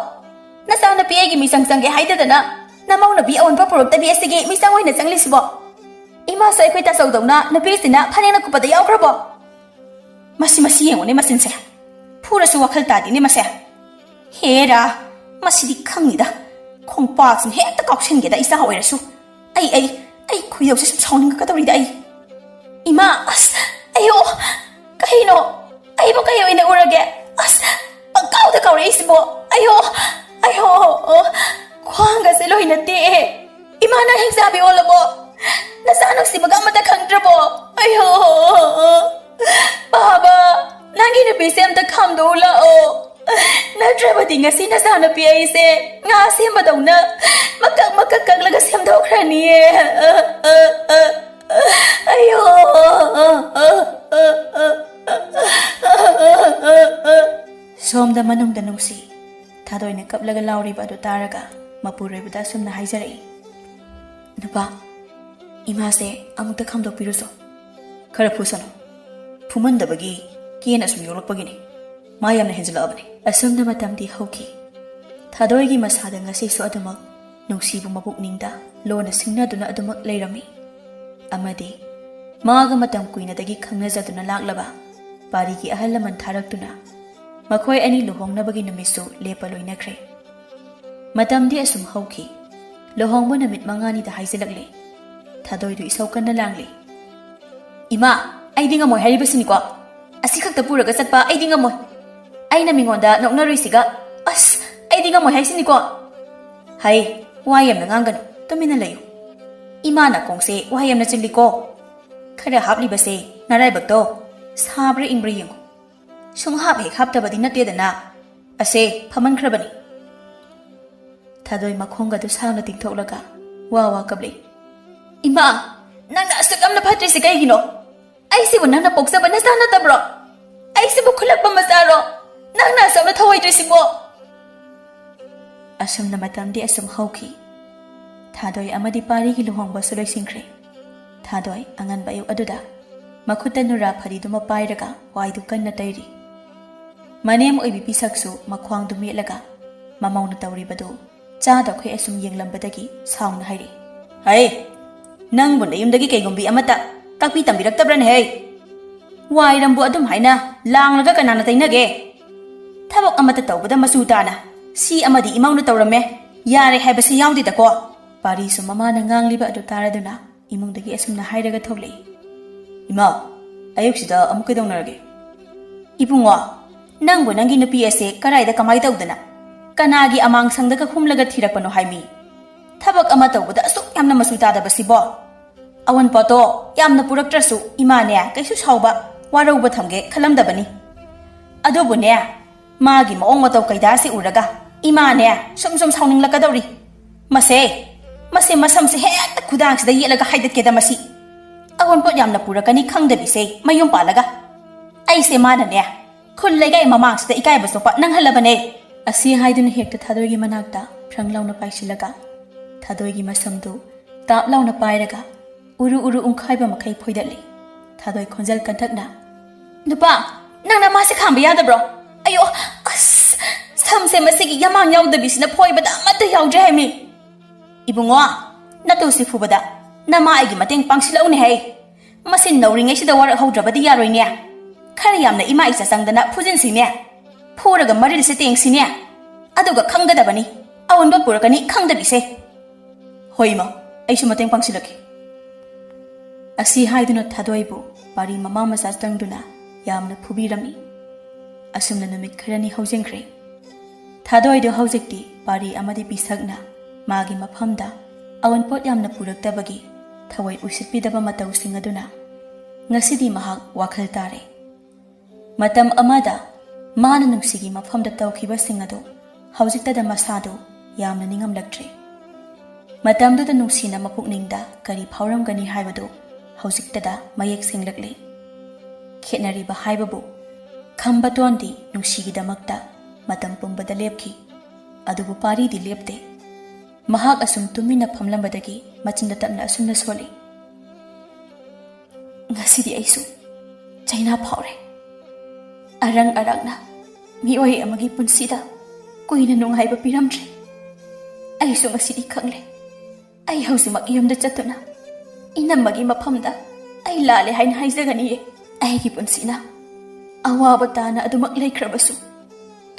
ꯅꯆꯥꯅꯨꯄꯤ ꯑꯩꯒꯤ ꯃꯤꯆꯪ ꯆꯪꯒꯦ ꯍꯥꯏꯗꯗꯅ ꯅꯃꯧꯅꯕꯤ ꯑꯑꯣꯟꯕ ꯄꯨꯔꯛꯇꯕꯤ ꯑꯁꯤꯒꯤ ꯃꯤꯆꯪ ꯑꯣꯏꯅ ꯆꯪꯂꯤꯁꯤꯕꯣ? ꯏꯃꯥꯁꯨ ꯑꯩꯈꯣꯏ ꯇꯥꯆꯧꯗꯧꯅ ꯅꯨꯄꯤꯁꯤꯅ ꯐꯅꯦꯛꯅ ꯀꯨꯞꯄꯗ ꯌꯥꯎꯈ꯭ꯔꯕꯣ? ꯃꯁꯤ, ꯃꯁꯤ ꯌꯦꯡꯉꯨꯅꯦ ꯃꯆꯤꯟꯁꯦ꯫ ꯐꯨꯔꯁꯨ ꯋꯥꯈꯜ ꯇꯥꯗꯦꯅꯦ ꯃꯁꯦ꯫ ꯍꯦꯔꯥ, ꯃꯁꯤꯗꯤ ꯈꯪꯅꯤꯗ꯫ ꯈꯣꯡꯄꯥꯛꯁꯤꯅ ꯍꯦꯛꯇ ꯀꯥꯎꯁꯟꯒꯦꯗ ꯏꯆꯥ ꯑꯣꯏꯔꯁꯨ꯫ ꯑꯩ, ꯑꯩ, ꯑꯩ ꯈꯣꯏꯗꯧꯁꯦ ꯁꯨꯝ ꯁꯥꯎꯅꯤꯡꯉꯛꯀꯗꯧꯔꯤꯗ ꯑꯩ꯫ ꯏꯃꯥ, ꯑꯁ, ꯑꯌꯣ, ꯀꯩꯅꯣ? ꯑꯩꯕꯨ ꯀꯩ ꯑꯣꯏꯅ ꯎꯔꯒꯦ? ꯑꯁ, ꯄꯪꯀꯥꯎꯗ ꯀꯥꯎꯔꯛꯏꯁꯤꯕꯣ꯫ ꯑꯌꯣ, ꯑꯌꯣ, ꯈ꯭ꯋꯥꯡꯒꯁꯦ ꯂꯣꯏꯅ ꯇꯦꯛꯑꯦ꯫ ꯏꯃꯥ, ꯅꯪ ꯍꯤꯡꯆꯥꯕꯤ ꯑꯣꯜꯂꯕꯣ? ꯅꯆꯥ ꯅꯨꯡꯁꯤꯕꯒ ꯑꯃꯠꯇ ꯈꯪꯗ꯭ꯔꯕꯣ? ꯑꯌꯣ, ꯕꯥꯕꯥ, ꯅꯪꯒꯤ ꯅꯨꯄꯤꯁꯦ ꯑꯝꯇ ꯈꯥꯝꯗꯣꯛꯎ ꯂꯥꯛꯑꯣ꯫ ꯅꯠꯇ꯭ꯔꯕꯗꯤ ꯉꯁꯤ ꯅꯆꯥꯅꯨꯄꯤ ꯑꯩꯁꯦ ꯉꯥ ꯁꯦꯝꯕꯗꯧꯅ ꯃꯀꯛ ꯃꯀꯛ ꯀꯛꯂꯒ ꯁꯦꯝꯗꯣꯛꯈ꯭ꯔꯅꯤꯌꯦ꯫ ꯑꯌꯣ꯫ ꯁꯣꯝꯗ ꯃꯅꯨꯡꯗ ꯅꯨꯡꯁꯤ ꯊꯥꯗꯣꯏꯅ ꯀꯞꯂꯒ ꯂꯥꯎꯔꯤꯕ ꯑꯗꯨ ꯇꯥꯔꯒ ꯃꯄꯨꯔꯣꯏꯕꯗ ꯑꯁꯨꯝꯅ ꯍꯥꯏꯖꯔꯛꯏ, "ꯅꯨꯄꯥ, ꯏꯃꯥꯁꯦ ꯑꯃꯨꯛꯇ ꯈꯥꯝꯗꯣꯛꯄꯤꯔꯨꯁꯣ꯫ ꯈꯔ ꯐꯨꯁꯅꯨ꯫ ꯐꯨꯃꯟꯗꯕꯒꯤ ꯀꯦꯅ ꯁꯨꯝ ꯌꯣꯛꯂꯛꯄꯒꯤꯅꯤ꯫ ꯃꯥ ꯌꯥꯝꯅ ꯍꯦꯟꯖꯤꯜꯂꯛꯑꯕꯅꯤ꯫ ꯑꯁꯨꯝꯅ ꯃꯇꯝꯗꯤ ꯍꯧꯈꯤ꯫ ꯊꯥꯗꯣꯏꯒꯤ ꯃꯁꯥꯗ ꯉꯁꯤꯁꯨ ꯑꯗꯨꯃꯛ ꯅꯨꯡꯁꯤꯕꯨ ꯃꯄꯨꯛꯅꯤꯡꯗ ꯂꯣꯟꯅ ꯁꯤꯡꯅꯗꯨꯅ ꯑꯗꯨꯃꯛ ꯂꯩꯔꯝꯃꯤ꯫ ꯑꯃꯗꯤ ꯃꯥꯒ ꯃꯇꯝ ꯀꯨꯏꯅꯗꯒꯤ ꯈꯪꯅꯖꯗꯨꯅ ꯂꯥꯛꯂꯕ ꯄꯥꯔꯤꯒꯤ ꯑꯍꯜ ꯂꯃꯟ ꯊꯥꯔꯛꯇꯨꯅ ꯃꯈꯣꯏ ꯑꯅꯤ ꯂꯨꯍꯣꯡꯅꯕꯒꯤ ꯅꯨꯃꯤꯠꯁꯨ ꯂꯦꯞꯄ ꯂꯣꯏꯅꯈ꯭ꯔꯦ꯫ ꯃꯇꯝꯗꯤ ꯑꯁꯨꯝ ꯍꯧꯈꯤ꯫ ꯂꯨꯍꯣꯡꯕ ꯅꯨꯃꯤꯠ ꯃꯉꯥꯅꯤꯗ ꯍꯥꯏꯖꯤꯜꯂꯛꯂꯦ꯫ ꯊꯥꯗꯣꯏꯗꯨ ꯏꯁꯧ ꯀꯟꯅ ꯂꯥꯡꯂꯤ꯫ "ꯏꯃꯥ, ꯑꯩꯗꯤ ꯉꯝꯃꯣꯏ ꯍꯥꯏꯔꯤꯕꯁꯤꯅꯤꯀꯣ꯫ ꯑꯁꯤ ꯈꯛꯇ ꯄꯨꯔꯒ ꯆꯠꯄ ꯑꯩꯗꯤ ꯉꯝꯃꯣꯏ꯫ ꯑꯩꯅ ꯃꯤꯉꯣꯟꯗ ꯅꯣꯛꯅꯔꯨꯏꯁꯤꯒ꯫ ꯑꯁ, ꯑꯩꯗꯤ ꯉꯝꯃꯣꯏ ꯍꯥꯏꯁꯤꯅꯤꯀꯣ꯫" "ꯍꯩ, ꯋꯥ ꯌꯥꯝꯅ ꯉꯥꯡꯒꯅꯨ, ꯇꯨꯃꯤꯟꯅ ꯂꯩꯌꯨ꯫ ꯏꯃꯥ ꯅꯥꯀꯣꯡꯁꯦ ꯋꯥ ꯌꯥꯝꯅ ꯆꯤꯜꯂꯤꯀꯣ꯫ ꯈꯔ ꯍꯥꯞꯂꯤꯕꯁꯦ ꯅꯔꯥꯏꯕꯛꯇꯣ ꯁꯥꯕ꯭ꯔꯥ ꯏꯪꯕ꯭ꯔꯥ ꯌꯦꯡꯉꯨ꯫ ꯁꯨꯝ ꯍꯥꯞ ꯍꯦꯛ ꯍꯥꯞꯇꯕꯗꯤ ꯅꯠꯇꯦꯗꯅ꯫ ꯑꯁꯦ ꯐꯝꯍꯟꯈ꯭ꯔꯕꯅꯤ꯫" ꯊꯥꯗꯣꯏ ꯃꯈꯣꯡꯒꯗꯨ ꯁꯥꯡꯅ ꯇꯤꯡꯊꯣꯛꯂꯒ ꯋꯥ ꯋꯥ ꯀꯞꯂꯤ꯫ "ꯏꯃꯥ, ꯅꯪꯅ ꯑꯁꯨꯛ ꯌꯥꯝꯅ ꯐꯠꯇ꯭ꯔꯤꯁꯤ ꯀꯩꯒꯤꯅꯣ? ꯑꯩꯁꯤꯕꯨ ꯅꯪꯅ ꯄꯣꯛꯆꯕ ꯅꯆꯥ ꯅꯠꯇꯕ꯭ꯔꯣ? ꯑꯩꯁꯤꯕꯨ ꯈꯨꯜꯂꯛꯄ ꯃꯆꯥꯔꯣ? ꯅꯪꯅ ꯑꯁꯨꯛꯅ ꯊꯧꯑꯣꯏꯗ꯭ꯔꯤꯁꯤꯕꯣ?" ꯑꯁꯨꯝꯅ ꯃꯇꯝꯗꯤ ꯑꯁꯨꯝ ꯍꯧꯈꯤ꯫ ꯊꯥꯗꯣꯏ ꯑꯃꯗꯤ ꯄꯥꯔꯤꯒꯤ ꯂꯨꯍꯣꯡꯕꯁꯨ ꯂꯣꯏꯁꯤꯟꯈ꯭ꯔꯦ꯫ ꯊꯥꯗꯣꯏ ꯑꯉꯟꯕ ꯑꯌꯨꯛ ꯑꯗꯨꯗ ꯃꯈꯨꯠꯇ ꯅꯨꯔꯥ ꯐꯗꯤꯗꯨꯃ ꯄꯥꯏꯔꯒ ꯋꯥꯏꯗꯨ ꯀꯟꯅ ꯇꯩꯔꯤ꯫ ꯃꯅꯦꯝ ꯑꯣꯏꯕꯤ ꯄꯤꯁꯛꯁꯨ ꯃꯈ꯭ꯋꯥꯡꯗꯨ ꯃꯦꯠꯂꯒ ꯃꯃꯧꯅ ꯇꯧꯔꯤꯕꯗꯨ ꯆꯥꯗꯈꯩ ꯑꯁꯨꯝ ꯌꯦꯡꯂꯝꯕꯗꯒꯤ ꯁꯥꯎꯅ ꯍꯥꯏꯔꯛꯏ꯫ "ꯍꯩ, ꯅꯪꯕꯨ ꯅꯌꯨꯝꯗꯒꯤ ꯀꯩꯒꯨꯝꯕꯤ ꯑꯃꯠꯇ ꯇꯥꯛꯄꯤ ꯇꯝꯕꯤꯔꯛꯇꯕ꯭ꯔꯅꯦ ꯍꯩ? ꯋꯥꯏꯔꯝꯕꯨ ꯑꯗꯨꯝ ꯍꯥꯏꯅ ꯂꯥꯡꯂꯒ ꯀꯅꯥꯅ ꯇꯩꯅꯒꯦ? ꯊꯕꯛ ꯑꯃꯠꯇ ꯇꯧꯕꯗ ꯃꯆꯨ ꯇꯥꯅ ꯁꯤ ꯑꯃꯗꯤ ꯏꯃꯧꯅ ꯇꯧꯔꯝꯃꯦ, ꯌꯥꯔꯦ ꯍꯥꯏꯕꯁꯤ ꯌꯥꯎꯗꯦꯗꯀꯣ꯫" ꯄꯥꯔꯤꯁꯨ ꯃꯃꯥꯅ ꯉꯥꯡꯂꯤꯕ ꯑꯗꯨ ꯇꯥꯔꯗꯨꯅ ꯏꯃꯨꯡꯗꯒꯤ ꯑꯁꯨꯝꯅ ꯍꯥꯏꯔꯒ ꯊꯣꯛꯂꯛꯏ꯫ "ꯏꯃꯥ, ꯑꯌꯨꯛꯁꯤꯗ ꯑꯃꯨꯛ ꯀꯩꯗꯧꯅꯔꯒꯦ?" "ꯏꯕꯨꯡꯉꯣ, ꯅꯪꯕꯨ ꯅꯪꯒꯤ ꯅꯨꯄꯤ ꯑꯁꯦ ꯀꯔꯥꯏꯗ ꯀꯃꯥꯏ ꯇꯧꯗꯅ ꯀꯅꯥꯒꯤ ꯑꯃꯥꯡꯁꯪꯗꯒ ꯍꯨꯝꯂꯒ ꯊꯤꯔꯛꯄꯅꯣ ꯍꯥꯏꯃꯤ? ꯊꯕꯛ ꯑꯃ ꯇꯧꯕꯗ ꯑꯁꯨꯛ ꯌꯥꯝꯅ ꯃꯆꯨ ꯇꯥꯗꯕꯁꯤꯕꯣ? ꯑꯋꯟꯄꯣꯠꯇꯣ ꯌꯥꯝꯅ ꯄꯨꯔꯛꯇ꯭ꯔꯁꯨ ꯏꯃꯥꯅꯦ ꯀꯩꯁꯨ ꯁꯥꯎꯕ, ꯋꯥꯔꯧꯕ ꯊꯝꯒꯦ ꯈꯜꯂꯝꯗꯕꯅꯤ꯫ ꯑꯗꯨꯕꯨꯅꯦ, ꯃꯥꯒꯤ ꯃꯑꯣꯡ ꯃꯇꯧ ꯀꯩꯗꯥꯁꯤ ꯎꯔꯒ ꯏꯃꯥꯅꯦ ꯁꯨꯝ ꯁꯨꯝ ꯁꯥꯎꯅꯤꯡꯂꯛꯀꯗꯧꯔꯤ꯫ ꯃꯁꯦ, ꯃꯁꯦ ꯃꯁꯝꯁꯦ ꯍꯦꯛꯇ ꯈꯨꯗꯥꯡꯁꯤꯗ ꯌꯦꯠꯂꯒ ꯍꯥꯏꯗꯠꯀꯦꯗ ꯃꯁꯤ꯫ ꯑꯋꯟꯄꯣꯠ ꯌꯥꯝꯅ ꯄꯨꯔꯛꯀꯅꯤ ꯈꯪꯗꯕꯤꯁꯦ ꯃꯌꯨꯝ ꯄꯥꯜꯂꯒ꯫ ꯑꯩꯁꯦ ꯃꯥꯅꯅꯦ ꯈꯨꯜ ꯂꯩꯀꯥꯏ ꯃꯃꯥꯡꯁꯤꯗ ꯏꯀꯥꯏꯕ ꯆꯣꯛꯄ ꯅꯪꯍꯜꯂꯕꯅꯦ꯫" ꯑꯁꯤ ꯍꯥꯏꯗꯨꯅ ꯍꯦꯛꯇ ꯊꯥꯗꯣꯏꯒꯤ ꯃꯅꯥꯛꯇ ꯐ꯭ꯔꯪ ꯂꯥꯎꯅ ꯄꯥꯏꯁꯤꯜꯂꯒ ꯊꯥꯗꯣꯏꯒꯤ ꯃꯁꯝꯗꯨ ꯇꯥꯞ ꯂꯥꯎꯅ ꯄꯥꯏꯔꯒ ꯎꯔꯨ ꯎꯔꯨ ꯎꯪꯈꯥꯏꯕ ꯃꯈꯩ ꯐꯣꯏꯗꯠꯂꯤ꯫ ꯊꯥꯗꯣꯏ ꯈꯣꯟꯖꯦꯜ ꯀꯟꯊꯛꯅ, "ꯅꯨꯄꯥ, ꯅꯪꯅ ꯃꯥꯁꯦ ꯈꯥꯝꯕ ꯌꯥꯗꯕ꯭ꯔꯣ? ꯑꯌꯣ, ꯑꯁ, ꯁꯝꯁꯦ ꯃꯁꯤꯒꯤ ꯌꯥꯃꯥꯡ ꯌꯥꯎꯗꯕꯤꯁꯤꯅ ꯐꯣꯏꯕꯗ ꯑꯃꯠꯇ ꯌꯥꯎꯗ꯭ꯔꯦ ꯍꯥꯏꯃꯤ꯫ ꯏꯕꯨꯡꯉꯣ, ꯅꯇꯨꯁꯤ ꯐꯨꯕꯗ ꯅꯃꯥ ꯑꯩꯒꯤ ꯃꯇꯦꯡ ꯄꯥꯡꯁꯤꯜꯂꯛꯎꯅꯦ ꯍꯩ꯫ ꯃꯁꯤ ꯅꯧꯔꯤꯉꯩꯁꯤꯗ ꯋꯥꯔꯛꯍꯧꯗ꯭ꯔꯕꯗꯤ ꯌꯥꯔꯣꯏꯅꯦ꯫ ꯈꯔ ꯌꯥꯝꯅ ꯏꯃꯥ ꯏꯆꯥ ꯆꯪꯗꯅ ꯐꯨꯖꯤꯟꯁꯤꯅꯦ꯫ ꯐꯨꯔꯒ ꯃꯔꯤꯜꯁꯦ ꯇꯦꯡꯁꯤꯅꯦ꯫ ꯑꯗꯨꯒ ꯈꯪꯒꯗꯕꯅꯤ, ꯑꯑꯣꯟꯕ ꯄꯨꯔꯛꯀꯅꯤ ꯈꯪꯗꯕꯤꯁꯦ꯫ ꯍꯣꯏ ꯏꯃꯥ, ꯑꯩꯁꯨ ꯃꯇꯦꯡ ꯄꯥꯡꯁꯤꯜꯂꯛꯀꯦ꯫ ꯑꯁꯤ ꯍꯥꯏꯗꯨꯅ ꯊꯥꯗꯣꯏꯕꯨ ꯄꯥꯔꯤ ꯃꯃꯥ ꯃꯆꯥ ꯆꯪꯗꯨꯅ ꯌꯥꯝꯅ ꯐꯨꯕꯤꯔꯝꯃꯤ꯫ ꯑꯁꯨꯝꯅ ꯅꯨꯃꯤꯠ ꯈꯔꯅꯤ ꯍꯧꯖꯤꯟꯈ꯭ꯔꯦ꯫ ꯊꯥꯗꯣꯏꯗꯨ ꯍꯧꯖꯤꯛꯇꯤ ꯄꯥꯔꯤ ꯑꯃꯗꯤ ꯄꯤꯁꯛꯅ ꯃꯥꯒꯤ ꯃꯐꯝꯗ ꯑꯋꯨꯟꯄꯣꯠ ꯌꯥꯝꯅ ꯄꯨꯔꯛꯇꯕꯒꯤ ꯊꯋꯥꯏ ꯎꯁꯤꯠꯄꯤꯗꯕ ꯃꯇꯧꯁꯤꯡ ꯑꯗꯨꯅ ꯉꯁꯤꯗꯤ ꯃꯍꯥꯛ ꯋꯥꯈꯜ ꯇꯥꯔꯦ꯫ ꯃꯇꯝ ꯑꯃꯗ ꯃꯥꯅ ꯅꯨꯡꯁꯤꯒꯤ ꯃꯐꯝꯗ ꯇꯧꯈꯤꯕꯁꯤꯡ ꯑꯗꯨ ꯍꯧꯖꯤꯛꯇꯗ ꯃꯁꯥꯗꯨ ꯌꯥꯝꯅ ꯅꯤꯡꯉꯝꯂꯛꯇ꯭ꯔꯦ꯫ ꯃꯇꯝꯗꯨꯗ ꯅꯨꯡꯁꯤꯅ ꯃꯄꯨꯛꯅꯤꯡꯗ ꯀꯔꯤ ꯐꯥꯎꯔꯝꯒꯅꯤ ꯍꯥꯏꯕꯗꯨ ꯍꯧꯖꯤꯛꯇꯗ ꯃꯌꯦꯛ ꯁꯦꯡꯂꯛꯂꯦ꯫ ꯈꯦꯠꯅꯔꯤꯕ ꯍꯥꯏꯕꯕꯨ, ꯈꯝꯕꯇꯣꯟꯗꯤ ꯅꯨꯡꯁꯤꯒꯤꯗꯃꯛꯇ ꯃꯇꯝ ꯄꯨꯝꯕꯗ ꯂꯦꯞꯈꯤ, ꯑꯗꯨꯕꯨ ꯄꯥꯔꯤꯗꯤ ꯂꯦꯞꯇꯦ꯫ ꯃꯍꯥꯛ ꯑꯁꯨꯝ ꯇꯨꯃꯤꯟꯅ ꯐꯝꯂꯝꯕꯗꯒꯤ ꯃꯆꯤꯟꯗ ꯇꯞꯅ ꯑꯁꯨꯝꯅ ꯁꯣꯜꯂꯤ, "ꯉꯁꯤꯗꯤ ꯑꯩꯁꯨ ꯆꯩꯅꯥ ꯐꯥꯎꯔꯦ꯫ ꯑꯔꯪ ꯑꯔꯥꯛꯅ ꯃꯤꯑꯣꯏ ꯑꯃꯒꯤ ꯄꯨꯟꯁꯤꯗ ꯀꯨꯏꯅ ꯅꯨꯡꯉꯥꯏꯕ ꯄꯤꯔꯝꯗ꯭ꯔꯦ꯫ ꯑꯩꯁꯨ ꯉꯁꯤꯗꯤ ꯈꯪꯂꯦ꯫ ꯑꯩ ꯍꯧꯖꯤꯛꯃꯛ ꯌꯨꯝꯗ ꯆꯠꯇꯨꯅ ꯏꯅꯝꯃꯒꯤ ꯃꯐꯝꯗ ꯑꯩ ꯂꯥꯜꯂꯦ ꯍꯥꯏꯅ ꯍꯥꯏꯖꯒꯅꯤꯌꯦ꯫ ꯑꯩꯒꯤ ꯄꯨꯟꯁꯤꯅ ꯑꯋꯥꯕ ꯇꯥꯅ ꯑꯗꯨꯃꯛ ꯂꯩꯈ꯭ꯔꯕꯁꯨ,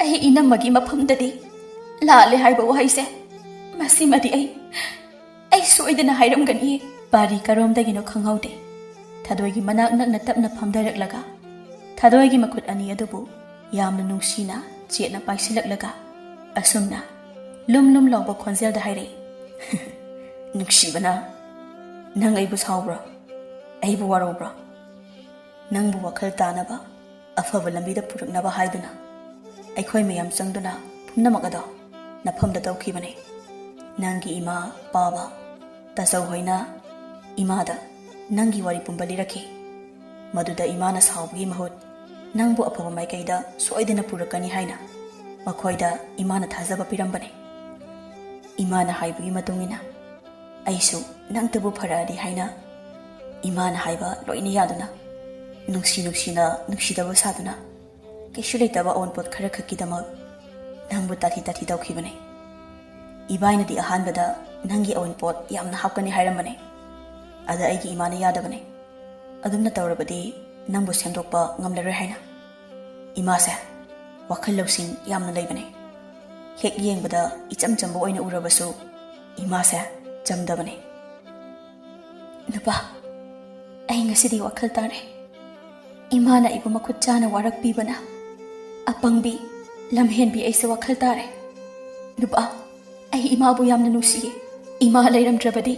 ꯑꯩ ꯏꯅꯝꯃꯒꯤ ꯃꯐꯝꯗꯗꯤ ꯂꯥꯜꯂꯦ ꯍꯥꯏꯕ ꯋꯥꯍꯩꯁꯦ, ꯃꯁꯤꯃꯗꯤ ꯑꯩ, ꯑꯩ ꯁꯣꯏꯗꯅ ꯍꯥꯏꯔꯝꯒꯅꯤꯌꯦ꯫" ꯄꯥꯔꯤ ꯀꯔꯣꯝꯗꯒꯤꯅꯣ ꯈꯪꯍꯧꯗꯦ꯫ ꯊꯥꯗꯣꯏꯒꯤ ꯃꯅꯥꯛ ꯅꯛꯅ ꯇꯞꯅ ꯐꯝꯊꯔꯛꯂꯒ ꯊꯥꯗꯣꯏꯒꯤ ꯃꯈꯨꯠ ꯑꯅꯤ ꯑꯗꯨꯕꯨ ꯌꯥꯝꯅ ꯅꯨꯡꯁꯤꯅ ꯆꯦꯠꯅ ꯄꯥꯏꯁꯤꯜꯂꯛꯂꯒ ꯑꯁꯨꯝꯅ ꯂꯨꯝ ꯂꯨꯝ ꯂꯥꯎꯕ ꯈꯣꯟꯖꯦꯜꯗ ꯍꯥꯏꯔꯛꯏ, "ꯅꯨꯡꯁꯤꯕꯅ, ꯅꯪ ꯑꯩꯕꯨ ꯁꯥꯎꯕ꯭ꯔꯣ? ꯑꯩꯕꯨ ꯋꯥꯔꯧꯕ꯭ꯔꯣ? ꯅꯪꯕꯨ ꯋꯥꯈꯜ ꯇꯥꯅꯕ, ꯑꯐꯕ ꯂꯝꯕꯤꯗ ꯄꯨꯔꯛꯅꯕ ꯍꯥꯏꯗꯨꯅ ꯑꯩꯈꯣꯏ ꯃꯌꯥꯝ ꯆꯪꯗꯨꯅ ꯄꯨꯝꯅꯃꯛ ꯑꯗꯣ ꯅꯐꯝꯗ ꯇꯧꯈꯤꯕꯅꯤ꯫ ꯅꯪꯒꯤ ꯏꯃꯥ, ꯄꯥꯕ, ꯇꯥꯆꯧ ꯍꯣꯏꯅ ꯏꯃꯥꯗ ꯅꯪꯒꯤ ꯋꯥꯔꯤ ꯄꯨꯝꯕ ꯂꯤꯔꯛꯈꯤ꯫ ꯃꯗꯨꯗ ꯏꯃꯥꯅ ꯁꯥꯎꯕꯒꯤ ꯃꯍꯨꯠ ꯅꯪꯕꯨ ꯑꯐꯕ ꯃꯥꯏꯀꯩꯗ ꯁꯣꯏꯗꯅ ꯄꯨꯔꯛꯀꯅꯤ ꯍꯥꯏꯅ ꯃꯈꯣꯏꯗ ꯏꯃꯥꯅ ꯊꯥꯖꯕ ꯄꯤꯔꯝꯕꯅꯤ꯫ ꯏꯃꯥꯅ ꯍꯥꯏꯕꯒꯤ ꯃꯇꯨꯡ ꯏꯟꯅ ꯑꯩꯁꯨ ꯅꯪꯇꯕꯨ ꯐꯔꯛꯑꯗꯤ ꯍꯥꯏꯅ ꯏꯃꯥꯅ ꯍꯥꯏꯕ ꯂꯣꯏꯅ ꯌꯥꯗꯨꯅ ꯅꯨꯡꯁꯤ ꯅꯨꯡꯁꯤꯅ ꯅꯨꯡꯁꯤꯗꯕ ꯁꯥꯗꯨꯅ ꯀꯩꯁꯨ ꯂꯩꯇꯕ ꯑꯋꯨꯟꯄꯣꯠ ꯈꯔ ꯈꯛꯀꯤꯗꯃꯛ ꯅꯪꯕꯨ ꯇꯥꯊꯤ ꯇꯥꯊꯤ ꯇꯧꯈꯤꯕꯅꯦ꯫ ꯏꯕꯥꯏꯅꯗꯤ ꯑꯍꯥꯟꯕꯗ ꯅꯪꯒꯤ ꯑꯋꯨꯟꯄꯣꯠ ꯌꯥꯝꯅ ꯍꯥꯞꯀꯅꯤ ꯍꯥꯏꯔꯝꯕꯅꯦ꯫ ꯑꯗ ꯑꯩꯒꯤ ꯏꯃꯥꯅ ꯌꯥꯗꯕꯅꯦ꯫ ꯑꯗꯨꯝꯅ ꯇꯧꯔꯕꯗꯤ ꯅꯪꯕꯨ ꯁꯦꯝꯗꯣꯛꯄ ꯉꯝꯂꯔꯣꯏ ꯍꯥꯏꯅ꯫ ꯏꯃꯥꯁꯦ ꯋꯥꯈꯜ ꯂꯧꯁꯤꯡ ꯌꯥꯝꯅ ꯂꯩꯕꯅꯦ꯫ ꯍꯦꯛ ꯌꯦꯡꯕꯗ ꯏꯆꯝ ꯆꯝꯕ ꯑꯣꯏꯅ ꯎꯔꯕꯁꯨ ꯏꯃꯥꯁꯦ ꯆꯝꯗꯕꯅꯦ꯫ ꯅꯨꯄꯥ, ꯑꯩ ꯉꯁꯤꯗꯤ ꯋꯥꯈꯜ ꯇꯥꯔꯦ꯫ ꯏꯃꯥꯅ ꯑꯩꯕꯨ ꯃꯈꯨꯠ ꯆꯥꯅ ꯋꯥꯔꯛꯄꯤꯕꯅ꯫ ꯑꯄꯪꯕꯤ, ꯂꯝꯍꯦꯟꯕꯤ ꯑꯩꯁꯦ ꯋꯥꯈꯜ ꯇꯥꯔꯦ꯫ ꯅꯨꯄꯥ, ꯑꯩ ꯏꯃꯥꯕꯨ ꯌꯥꯝꯅ ꯅꯨꯡꯁꯤꯌꯦ꯫ ꯏꯃꯥ ꯂꯩꯔꯝꯗ꯭ꯔꯕꯗꯤ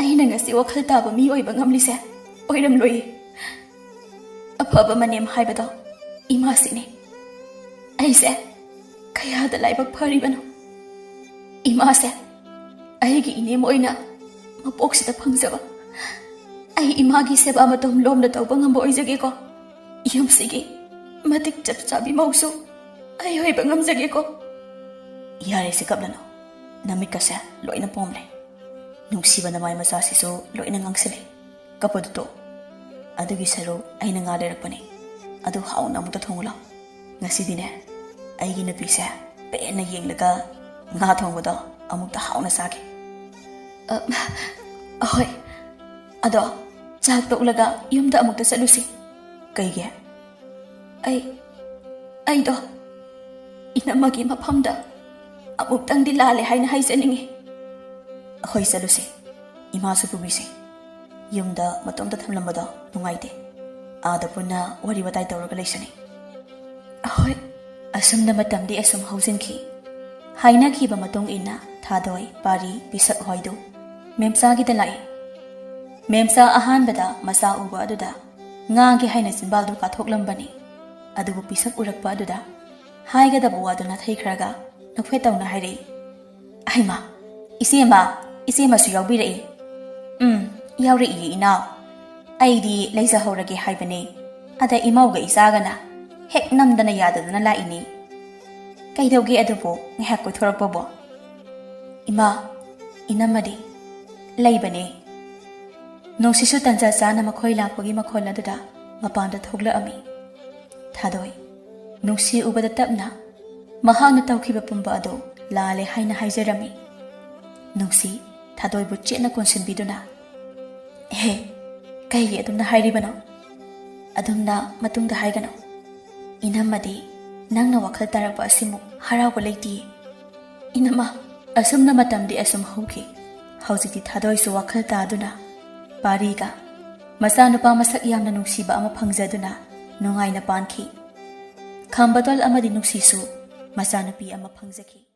ꯑꯩꯅ ꯉꯁꯤ ꯋꯥꯈꯜ ꯇꯥꯕ ꯃꯤ ꯑꯣꯏꯕ ꯉꯝꯂꯤꯁꯦ ꯑꯣꯏꯔꯝꯂꯣꯏꯌꯦ꯫ ꯑꯐꯕ ꯃꯅꯦꯝ ꯍꯥꯏꯕꯗꯣ ꯏꯃꯥꯁꯤꯅꯦ꯫ ꯑꯩꯁꯦ ꯀꯌꯥꯗ ꯂꯥꯏꯕꯛ ꯐꯔꯤꯕꯅꯣ꯫ ꯏꯃꯥꯁꯦ ꯑꯩꯒꯤ ꯏꯅꯦꯝ ꯑꯣꯏꯅ ꯃꯄꯣꯛꯁꯤꯗ ꯐꯪꯖꯕ꯫ ꯑꯩ ꯏꯃꯥꯒꯤ ꯁꯦꯕꯥ ꯃꯇꯝ ꯂꯣꯝꯅ ꯇꯧꯕ ꯉꯝꯕ ꯑꯣꯏꯖꯒꯦꯀꯣ꯫ ꯌꯨꯝꯁꯤꯒꯤ ꯃꯇꯤꯛ ꯆꯞ ꯆꯥꯕꯤ ꯃꯧꯁꯨ ꯑꯩ ꯑꯣꯏꯕ ꯉꯝꯖꯒꯦꯀꯣ꯫ ꯌꯥꯔꯦꯁꯦ, ꯀꯞꯂꯅꯨ꯫ ꯅꯃꯤꯠꯀꯁꯦ ꯂꯣꯏꯅ ꯄꯣꯝꯂꯦ꯫ ꯅꯨꯡꯁꯤꯕ ꯅꯃꯥꯏ ꯃꯆꯥꯁꯤꯁꯨ ꯂꯣꯏꯅ ꯉꯥꯡꯁꯤꯜꯂꯦ꯫ ꯀꯞꯄꯗꯨ ꯇꯣꯛ꯫ ꯑꯗꯨꯒꯤ ꯁꯔꯨꯛ ꯑꯩꯅ ꯉꯥ ꯂꯩꯔꯛꯄꯅꯦ꯫ ꯑꯗꯨ ꯍꯥꯎꯅ ꯑꯃꯨꯛꯇ ꯊꯣꯡꯉꯨ ꯂꯥꯎ꯫ ꯉꯁꯤꯗꯤꯅꯦ, ꯑꯩꯒꯤ ꯅꯨꯄꯤꯁꯦ ꯄꯦꯟꯅ ꯌꯦꯡꯂꯒ ꯉꯥ ꯊꯣꯡꯕꯗꯣ ꯑꯃꯨꯛꯇ ꯍꯥꯎꯅ ꯆꯥꯒꯦ꯫ ꯑ, ꯑꯍꯣꯏ꯫ ꯑꯗꯣ ꯆꯥꯛ ꯇꯣꯛꯂꯒ ꯌꯨꯝꯗ ꯑꯃꯨꯛꯇ ꯆꯠꯂꯨꯁꯤ꯫ ꯀꯩꯒꯤ? ꯑꯩ, ꯑꯩꯗꯣ ꯏꯅꯝꯃꯒꯤ ꯃꯐꯝꯗ ꯑꯃꯨꯛꯇꯪꯗꯤ ꯂꯥꯜꯂꯦ ꯍꯥꯏꯅ ꯍꯥꯏꯖꯅꯤꯡꯉꯤ꯫ ꯍꯣꯏ, ꯆꯠꯂꯨꯁꯦ꯫ ꯏꯃꯥꯁꯨ ꯄꯨꯕꯤꯁꯦ꯫ ꯌꯨꯝꯗ ꯃꯇꯣꯝꯇ ꯊꯝꯂꯝꯕꯗꯣ ꯅꯨꯡꯉꯥꯏꯇꯦ꯫ ꯑꯥꯗ ꯄꯨꯟꯅ ꯋꯥꯔꯤ ꯋꯥꯇꯥꯏ ꯇꯧꯔꯒ ꯂꯩꯁꯅꯤ꯫ ꯍꯣꯏ꯫ ꯑꯁꯨꯝꯅ ꯃꯇꯝꯗꯤ ꯑꯁꯨꯝ ꯍꯧꯖꯤꯟꯈꯤ꯫ ꯍꯥꯏꯅꯈꯤꯕ ꯃꯇꯨꯡ ꯏꯟꯅ ꯊꯥꯗꯣꯏ, ꯄꯥꯔꯤ, ꯄꯤꯁꯛ ꯍꯣꯏꯗꯨ ꯃꯦꯝꯆꯥꯒꯤꯗ ꯂꯥꯛꯏ꯫ ꯃꯦꯝꯆꯥ ꯑꯍꯥꯟꯕꯗ ꯃꯆꯥ ꯎꯕ ꯑꯗꯨꯗ ꯉꯥꯒꯦ ꯍꯥꯏꯅ ꯆꯤꯟꯕꯥꯜꯗꯨ ꯀꯥꯊꯣꯛꯂꯝꯕꯅꯤ꯫ ꯑꯗꯨꯕꯨ ꯄꯤꯁꯛ ꯎꯔꯛꯄ ꯑꯗꯨꯗ ꯍꯥꯏꯒꯗꯕ ꯋꯥꯗꯨ ꯅꯥꯊꯩꯈ꯭ꯔꯒ ꯅꯣꯛꯐꯦꯠ ꯇꯧꯅ ꯍꯥꯏꯔꯛꯏ, "ꯑꯩꯃ, ꯏꯆꯦꯃ, ꯏꯆꯦꯃꯁꯨ ꯌꯥꯎꯕꯤꯔꯛꯏ?" "ꯎꯝ, ꯌꯥꯎꯔꯛꯏꯌꯦ ꯏꯅꯥꯎ꯫ ꯑꯩꯗꯤ ꯂꯩꯖꯍꯧꯔꯒꯦ ꯍꯥꯏꯕꯅꯦ꯫ ꯑꯗ ꯏꯃꯧꯒ ꯏꯆꯥꯒꯅ ꯍꯦꯛ ꯅꯝꯗꯅ ꯌꯥꯗꯗꯅ ꯂꯥꯛꯏꯅꯦ꯫ ꯀꯩꯗꯧꯒꯦ ꯑꯗꯨꯕꯨ ꯉꯥꯏꯍꯥꯛ ꯀꯣꯏꯊꯣꯔꯛꯄꯕꯣ?" "ꯏꯃꯥ, ꯏꯅꯝꯃꯗꯤ?" "ꯂꯩꯕꯅꯦ꯫" ꯅꯨꯡꯁꯤꯠꯁꯨ ꯇꯟꯖꯥ ꯆꯥꯅ ꯃꯈꯣꯏ ꯂꯥꯛꯄꯒꯤ ꯃꯈꯣꯜ ꯑꯗꯨꯗ ꯃꯄꯥꯟꯗ ꯊꯣꯛꯂꯛꯑꯝꯃꯤ꯫ ꯊꯥꯗꯣꯏ, ꯅꯨꯡꯁꯤ ꯎꯕꯗ ꯇꯞꯅ ꯃꯍꯥꯛꯅ ꯇꯧꯈꯤꯕ ꯄꯨꯝꯕ ꯑꯗꯨ ꯂꯥꯜꯂꯦ ꯍꯥꯏꯅ ꯍꯥꯏꯖꯔꯝꯃꯤ꯫ ꯅꯨꯡꯁꯤ ꯊꯥꯗꯣꯏꯕꯨ ꯆꯦꯠꯅ ꯀꯣꯟꯁꯤꯟꯕꯤꯗꯨꯅ, "ꯍꯦ, ꯀꯩꯒꯤ ꯑꯗꯨꯝꯅ ꯍꯥꯏꯔꯤꯕꯅꯣ? ꯑꯗꯨꯝꯅ ꯃꯇꯨꯡꯗ ꯍꯥꯏꯒꯅꯨ꯫ ꯏꯅꯝꯃꯗꯤ ꯅꯪꯅ ꯋꯥꯈꯜ ꯇꯥꯔꯛꯄ ꯑꯁꯤꯃꯨꯛ ꯍꯔꯥꯎꯕ ꯂꯩꯇꯤꯌꯦ꯫ ꯏꯅꯝꯃ!" ꯑꯁꯨꯝꯅ ꯃꯇꯝꯗꯤ ꯑꯁꯨꯝ ꯍꯧꯈꯤ꯫ ꯍꯧꯖꯤꯛꯇꯤ ꯊꯥꯗꯣꯏꯁꯨ ꯋꯥꯈꯜ ꯇꯥꯗꯨꯅ ꯄꯥꯔꯤꯒ ꯃꯆꯥꯅꯨꯄꯥ ꯃꯁꯛ ꯌꯥꯝꯅ ꯅꯨꯡꯁꯤꯕ ꯑꯃ ꯐꯪꯖꯗꯨꯅ ꯅꯨꯡꯉꯥꯏꯅ ꯄꯥꯟꯈꯤ꯫ ꯈꯝꯕꯗꯣꯜ ꯑꯃꯗꯤ ꯅꯨꯡꯁꯤꯁꯨ ꯃꯆꯥꯅꯨꯄꯤ ꯑꯃ ꯐꯪꯖꯈꯤ꯫